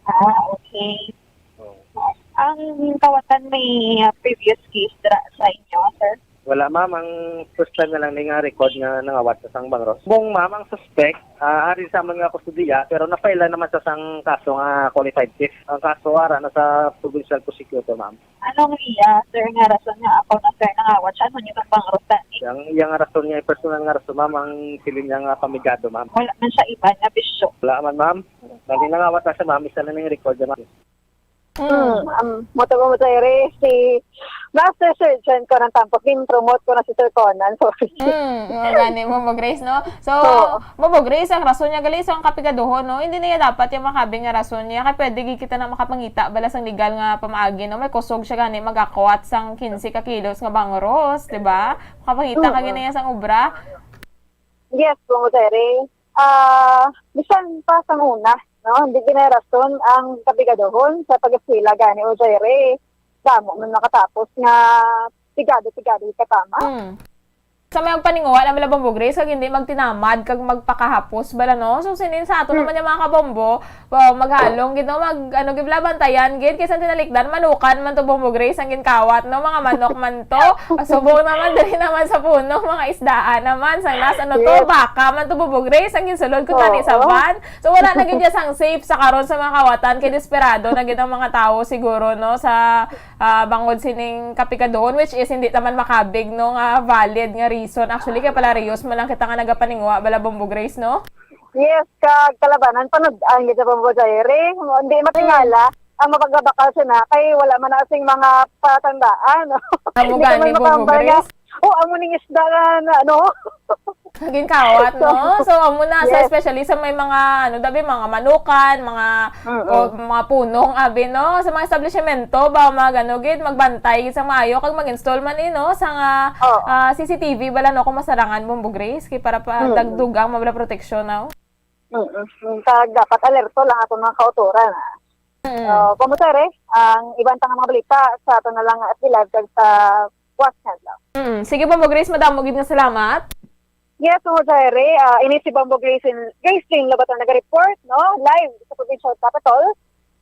Ah, okay. Oo. Ang kawatan may, ah, previous case dira sa inyo, sir? Wala, ma'am. Ang first time na lang ni nga record nga nangawat sa sang bangros. Kung, ma'am, ang suspect, ah, ari sa amon nga kustodiya, pero na-file naman sa sang kaso nga qualified thief. Ang kaso ara na sa provincial prosecutor, ma'am. Anong iya, sir, nga rason nga ako na, sir, nangawat siya? Ano niyo itong bangros tani? Ang iya nga rason niya, personal nga rason, ma'am, ang siling niya nga pamigado, ma'am. Wala man siya iban nga bisyo. Wala man, ma'am. Dali nangawat na siya, ma'am. Isa na ning record niya, ma'am. Hmm. Hmm, um, mo to mo, sir, eh, si Master Sergeant Conan Tampok, din promote ko na si Sir Conan. Sorry. Hmm, mga gani mo, Mo Grace, no? So, Oo. Mo, Mo Grace, ang rason niya gali sa ang kapigaduhon, no? Hindi niya dapat yung makabing nga rason niya. Kaya pwede gid kita na makapangita bala sang legal nga pamaagi, no? May kusog siya gani magakwat sang quince ka kilos nga bangros, di ba? Makapangita ka Oo. gani niya sang obra. Yes, Bong Jerry. Ah, bisan pa sang una, no? Hindi ginarason ang kapigaduhon sa pag-eskwela gani, o Jerry. Damo man nakatapos nga pigado-pigado ka tama. Hmm. Sa may magpaninguha lang bala, Bombo Grace, kag hindi magtinamad kag magpakahapos bala, no? So, sinin sa ato Mm. naman yung mga kabombo, wow, maghalong gid, no? Mag, ano, gid bala, bantayan gid, kaysa tinalikdan, manukan man to, Bombo Grace, ang ginkawat, no? Mga manok man to. Pasubong naman, diri naman sa puno, mga isdaan naman, sang nas, ano to, Yes. baka man to, Bombo Grace, ang ginsulod ko tani sa Oo. van. So, wala na gid siya sang safe sa karon sa mga kawatan, kay desperado na gid ang mga tawo siguro, no, sa, ah, bangod sining kapikaduhon, which is hindi naman makabig, no, nga valid nga reason. Actually, kay pala riyos man lang kita nga nagapaninguha bala, Bombo Grace, no? Yes, kag kalabanan, panud-an gid sa Bombo Diary. Hindi matingala ang mapagabakal sina, kay wala man na sing mga patandaan. Amo Hindi ka gani, man Bombo makahambal nga, Grace. "Oh, amo ning isda nga, na, ano?" Ginkawat, So, no? So, amo na, sa, yes. especially sa may mga, ano, dabi, mga manukan, mga, Mm-mm. o mga punong, abi, no? Sa mga establishmento, ba, mga gano, gid, magbantay gid sa maayo, kag mag-install man, eh, no? Sa nga, Oo. ah, C C T V, bala, no, kung masarangan, Bombo Grace, kay para pa Mm-mm. dagdugang, mabala proteksyon, no? Mm-mm. Kag dapat alerto lang aton mga kautoran, ah. Mm. Ah, kumusta, re? Ang iban pa nga mga balita sa ato na lang at live kag sa WhatsApp lang. Mm. Sige, Bombo Grace, madamo gid nga salamat. Yes, mo, Jaire. Ah, ini si Bombo Grace in, Grace Lynn Lobaton nag-report, no? Live sa Provincial Capitol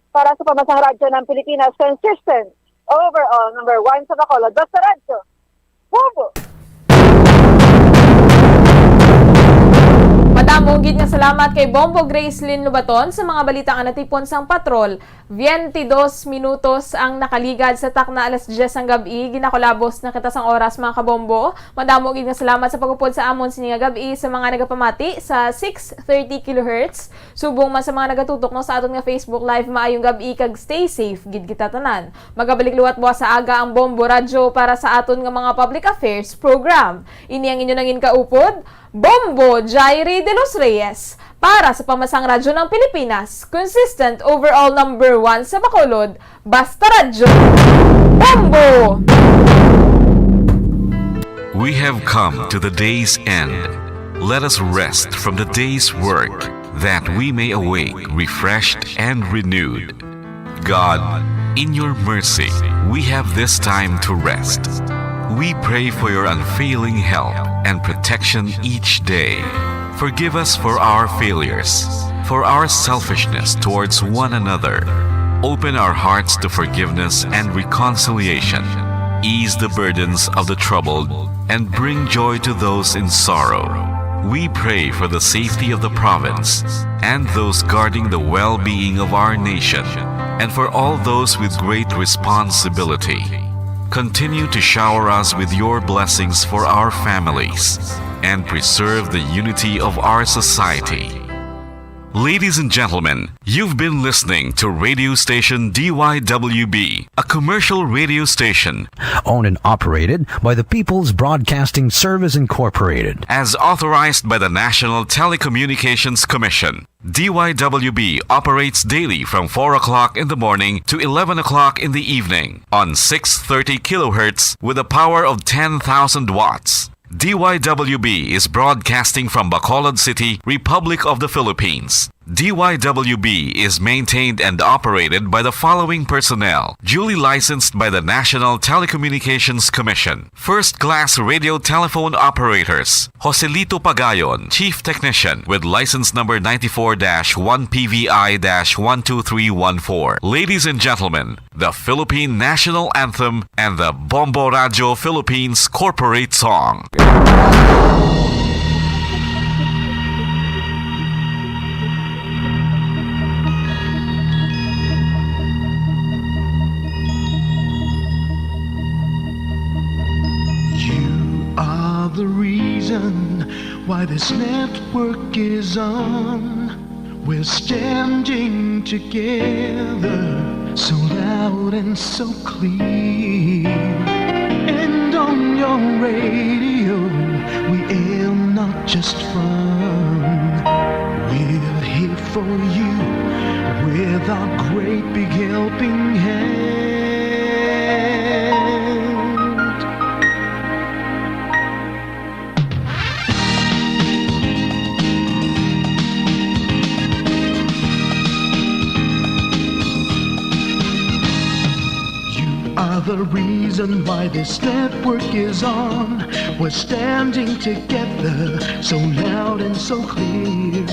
para sa Pambansang Radyo ng Pilipinas, consistent, overall, number one sa Bacolod. Basta Radyo. Bombo! Madamo gid nga salamat kay Bombo Grace Lynn Lobaton sa mga balita nga natipon sang Patrol. Twenty-dos minutos ang nakaligad sa takna alas diyes sang gab-i. Ginakulabos na kita sang oras, mga kabombo. Madamo gid nga salamat sa pag-upod sa amon sini nga gab-i, sa mga nagapamati sa six thirty kilohertz. Subong man sa mga nagatutok, no, sa aton nga Facebook Live, maayong gab-i kag stay safe gid kita tanan. Magabalik liwat buwas sa aga ang Bombo Radyo para sa aton nga mga public affairs program. Ini ang inyo nangin kaupod, Bombo Jairi de los Reyes, para sa Pambansang Radyo ng Pilipinas, consistent, overall, number one sa Bacolod, Basta Radyo, Bombo! We have come to the day's end. Let us rest from the day's work, that we may awake refreshed and renewed. God, in your mercy, we have this time to rest. We pray for your unfailing help and protection each day. Forgive us for our failures, for our selfishness towards one another. Open our hearts to forgiveness and reconciliation. Ease the burdens of the troubled and bring joy to those in sorrow. We pray for the safety of the province and those guarding the well-being of our nation, and for all those with great responsibility. Continue to shower us with your blessings for our families and preserve the unity of our society. Ladies and gentlemen, you've been listening to radio station D Y W B, a commercial radio station owned and operated by the People's Broadcasting Service Incorporated. As authorized by the National Telecommunications Commission. D Y W B operates daily from four o'clock in the morning to eleven o'clock in the evening on six thirty kilohertz with a power of ten thousand watts. D Y W B is broadcasting from Bacolod City, Republic of the Philippines. D Y W B is maintained and operated by the following personnel, duly licensed by the National Telecommunications Commission. First-class radio telephone operators, Joselito Pagayon, Chief Technician, with license number ninety-four dash one P V I dash one two three one four. Ladies and gentlemen, the Philippine National Anthem and the Bombo Radyo Philippines Corporate Song. You are the reason why this network is on. We're standing together, so loud and so clear. And on your radio, we air not just fun. We're here for you with our great big helping hand. You are the reason reason why this network is on. We're standing together, so loud and so clear.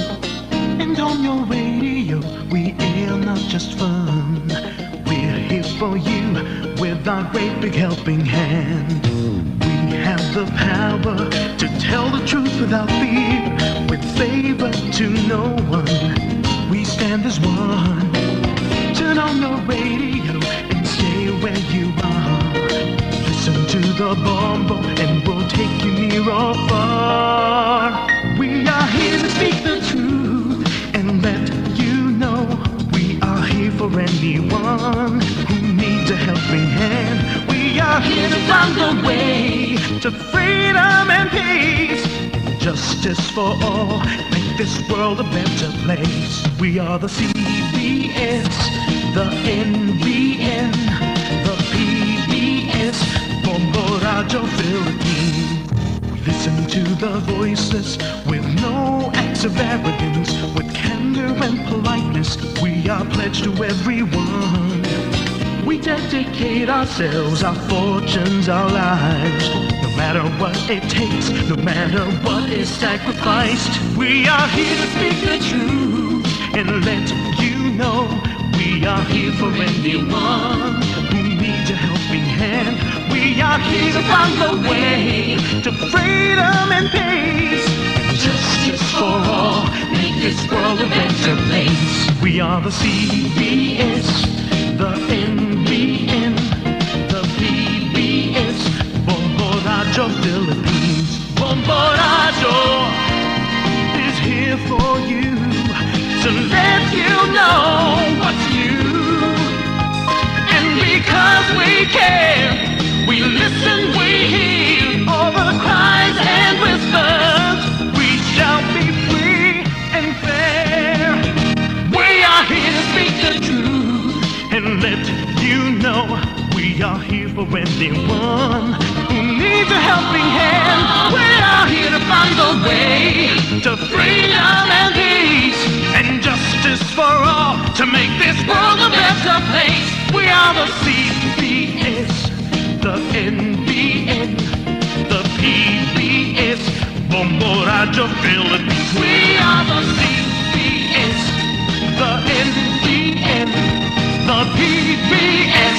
And on your radio, we air not just fun. We're here for you with our great big helping hand. We have the power to tell the truth without fear, with favor to no one. We stand as one. Turn on your radio and stay where you are. Listen to the Bombo and we'll take you near or far. We are here to speak the truth and let you know we are here for anyone who needs a helping hand. We are here to find the way to freedom and peace, justice for all. Make this world a better place. We are the C B S, the N B N, the P B S, Bombo Radio Philippines. We listen to the voiceless with no acts of arrogance, with candor and politeness. We are pledged to everyone. We dedicate ourselves, our fortunes, our lives. No matter what it takes, no matter what is sacrificed, we are here to speak the truth and let you know we are here for anyone who needs a helping hand. We are here to find the way to freedom and peace and justice for all. Make this world a better place. We are the C B S, the N B N, the P B S, Bombo Radio Philippines. Bombo Radio is here for you to let you know what's new. And because we care, we listen, we hear all the cries and whispers. We shall be free and fair. We are here to speak the truth and let you know we are here for anyone who needs a helping hand. We are here to find the way to freedom and peace and justice for all, to make this world a better place. We are the C B S, the N B N, the P B S, Bombo Radio Philippines. We are the C B S, the N B N, the P B S,